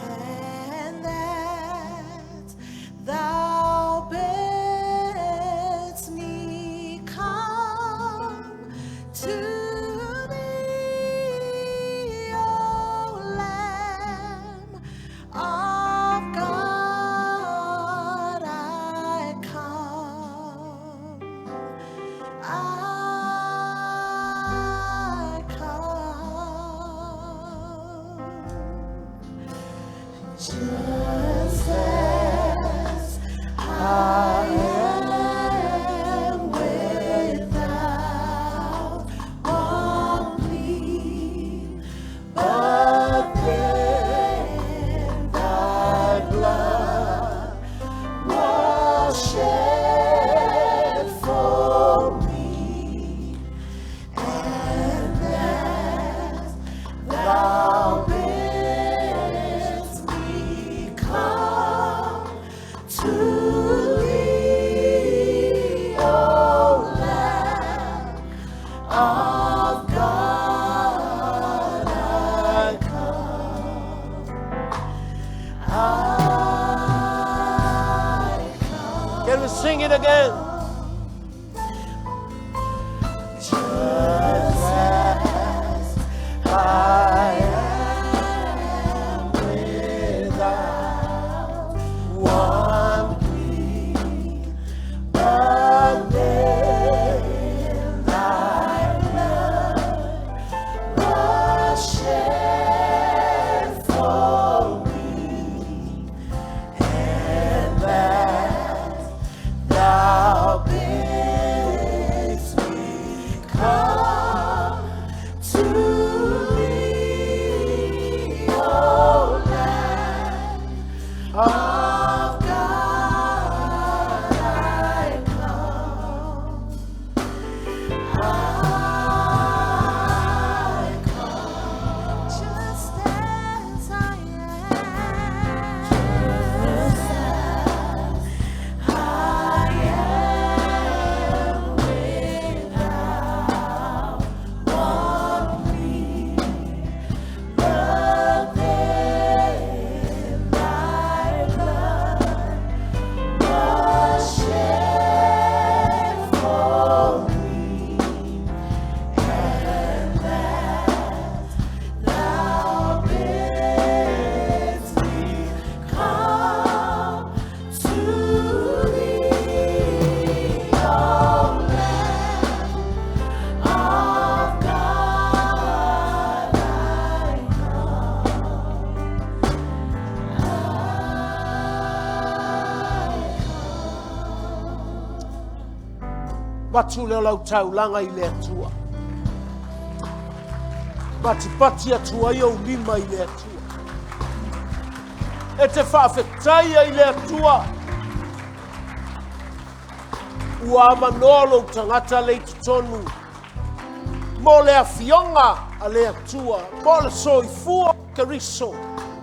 and that thou bidst me come to thee, O Lamb of God, I come. I come. Just as I am without one plea, but that thy blood was shed for me, and that thou bidst me come to thee, O Lamb of God, I come. I come. Can we sing it again? Just as I am without one plea, but that thy blood was shed for me, and that thou Avatu lea o lau taulaga i le Atua. Patipati atu ai ou lima i le Atua. E te faafetai ai i le Atua. Ua avanoa lou tagata le i totonu mo le afioga a le Atua, mo le soifua o Keriso,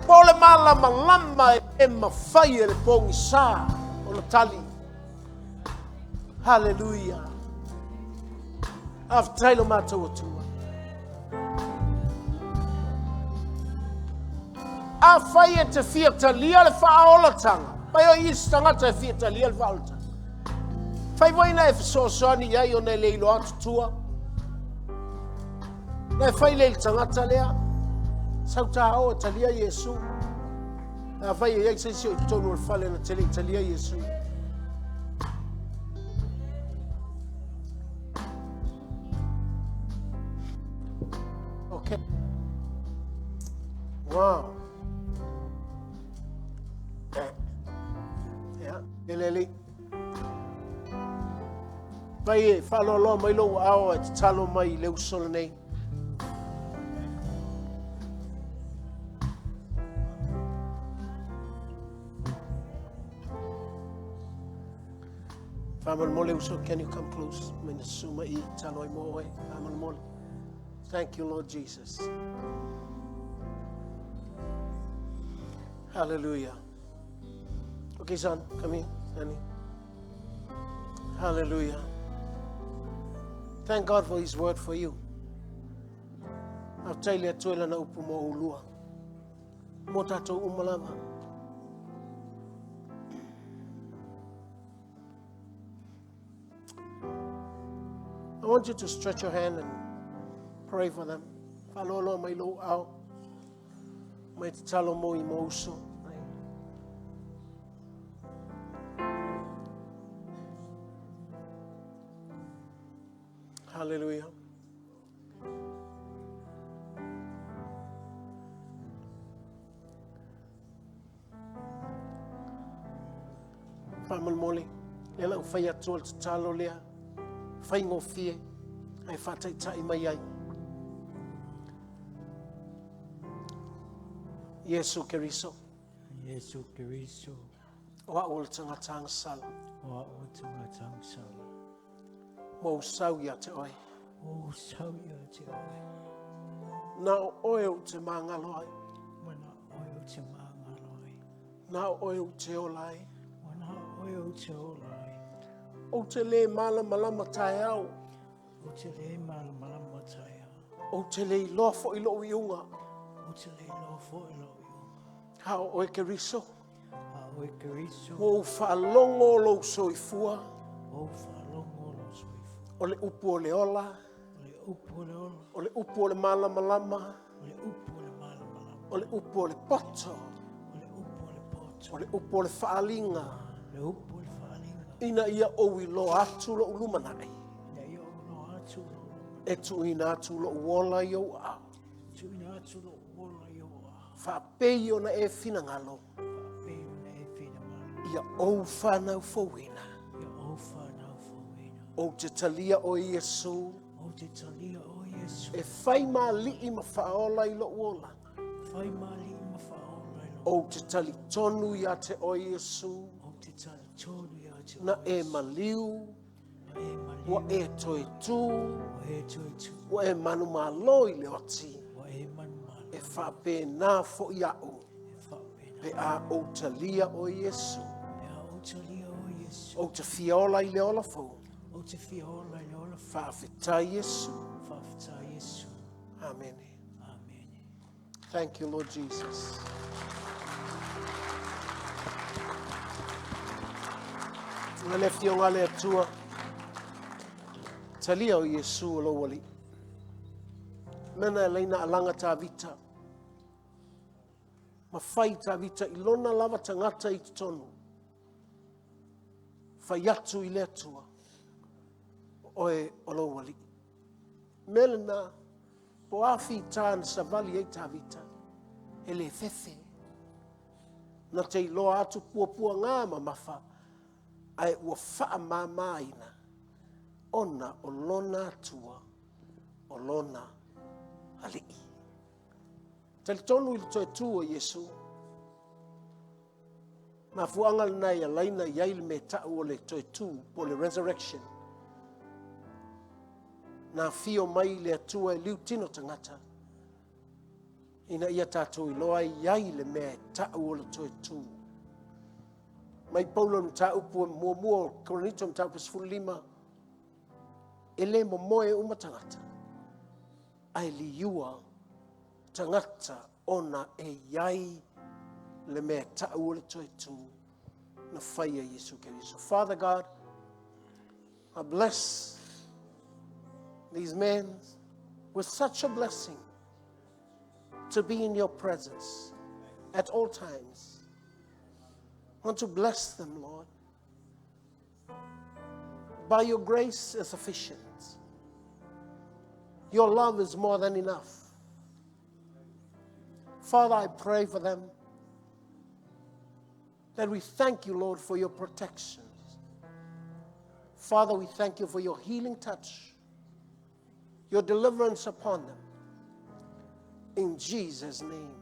mo le malamalama e mafai e le pogisa ona tali. Haleluia. Faafetai lo matou Atua. Afai e te fia talia le faaolatanga, mai o isi tagata e fia talia le faaolatanga. Fai foi na e fesoasoani i ai ona e le iloa atu tua. Na e fai le i le tagata lea, sau tā o e talia Iesu. Afai e i ai se isi o i totonu o le fale na te le i talia Iesu. Okay. Wow. Ia, ele Pai e faaloaloa mai lou aao e tatalo mai i le uso lenei. Faamolemole uso, can you come close? Mai na suma i talo ai mo oe. Faamolemole. Thank you, Lord Jesus. Hallelujah. Okay, son, come here, Sonny. Hallelujah. Thank God for His word for you. Faafetai le Atua i lana upu mo oulua. Mo tatou uma lava. I want you to stretch your hand and pray for them. Faaloaloa mai lou ao. Mai tatalo mo i mo uso. Hallelujah. Faamolemole, lea la ua fai atu le tatalo lea, faigofie, ae faataitai mai ai. Iesu Keriso. Iesu Keriso. O au o le tagata agasala. O au o le tagata agasala. Ua ou sau ia te oe. Ua ou sau ia te oe. Na o oe ou te māgalo ai. Ua na o oe ou te māgalo ai. Na o oe ou te ola ai. Ua na o oe ou te ola ai. Ou te lē malamalama taeao. Ou te lē malamalama taeao. Ou te le iloa foi lou iuga. Ou te le iloa foi lou iuga. A o oe Keriso. A o oe Keriso. Ua ou faalogo lou soifua. Ua ou faalogo lou soifua. O le upu o le ola. O le upu o le ola. O le upu o le malamalama. O le upu o le malamalama. O le upu o le poto. O le upu o le poto. O le upu o le faaaliga. O le upu o le faaaliga. Ina ia ou iloa atu lou lumanai. Ina ia ou iloa atu lou lumanai. E tuuina atu lou ola i ou aao. Tuuina atu lou ola i ou aao. Faapei ona e finagalo. Faapei ona e finagalo. Ia ou fanau fouina. Ia ou fanau fouina. Ou te talia oe Iesu. Ou te talia oe Iesu. E fai ma alii ma faaola i lou olaga. Fai ma alii ma faaola i lou Ou te talitonu ia te oe Iesu. Ou te talitonu ia te oe Na e maliu. Na e maliu. Ua e toe tu. Ua e toe tu. Ua e manumalo i le oti. Ua e manumalo. E faapena foi a'u. E faapena. Pe a ou talia oe Iesu. Pe a ou talia oe Iesu. Ou te fia ola i le ola fou. Ou te fia ola i le ola fou. Faafetai Iesu. Faafetai Iesu. Amene. Amene. Thank you, Lord Jesus. Na le afioga le Atua. Talia o Iesu o lou alii. Mena e leina alaga Tavita. Ma fai Tavita i lona lava tagata i totonu. Fai atu i le Atua. Oe o lou alii. Mea lena, po a fita na savali ai Tavita, e le fefe. Na te iloa atu puapuaga mamafa, ae ua faamamaina. Ona o lona Atua, o lona Alii. Talitonu i le toe tu o Iesu. Mafuaaga lena e alaina i ai le mea tau o le toe tu po o le resurrection. Na afio mai le Atua e liu tino tagata ina ia tatou iloa ai i ai le mea e tau o le toe tu. Mai Paulo i mataupu e muamua o Korinito mataupu 15, e le momoe uma tagata, ae liua tagata ona e i ai le mea tau o le toe tu na faia Iesu Keriso. Father God, I bless these men with such a blessing to be in your presence at all times. I want to bless them, Lord. By your grace is sufficient. Your love is more than enough. Father, I pray for them that we thank you, Lord, for your protection. Father, we thank you for your healing touch, your deliverance upon them. In Jesus' name.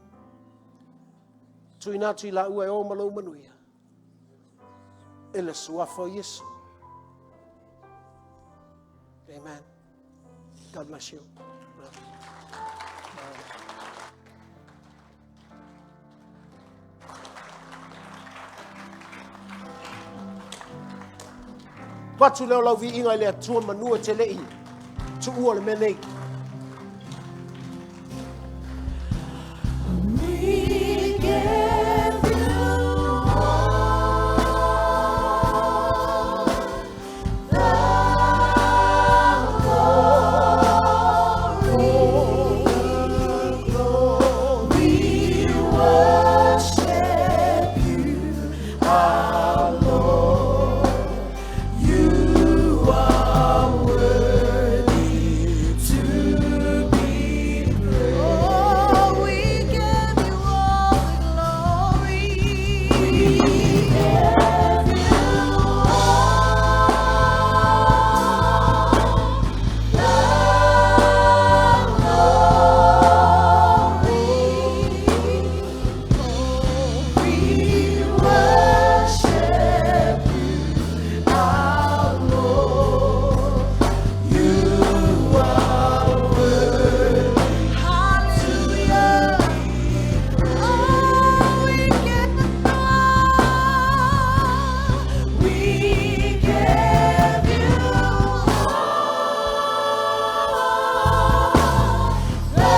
Tuina atu i laua e o ma lou manuia. E le suafa o Iesu. Amen. God bless you. Avatu lea o lau viiga i le Atua manu e te le i tuua le mea nei. We give you all the glory. We worship you, our Lord. You are worthy to be praised. Oh, we give you all the glory. We give you all the glory. We worship you, our Lord. You are worthy. Hallelujah. Oh, we give all. We give you all the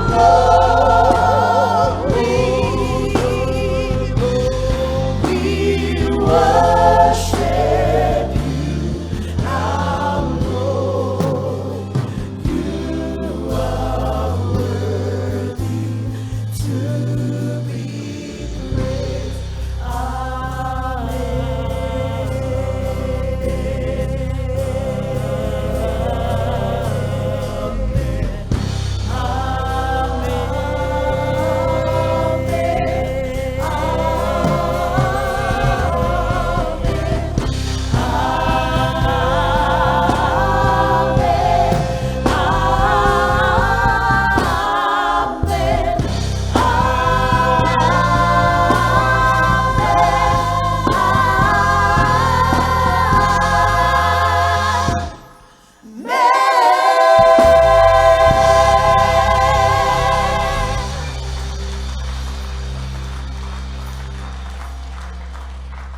glory. We worship you, our Lord. You are worthy to be praised.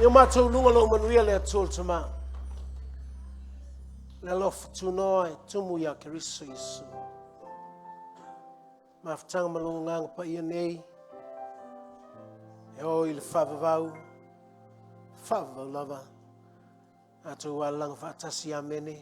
Ia matou luga lou manuia le Atua o le Tama. Le alofa tunoa e tumu ia Keriso Iesu. Mafutaga ma lou agaga paia nei, e o i le faavavau, faavavau lava, tatou alalaga faatasi, amene.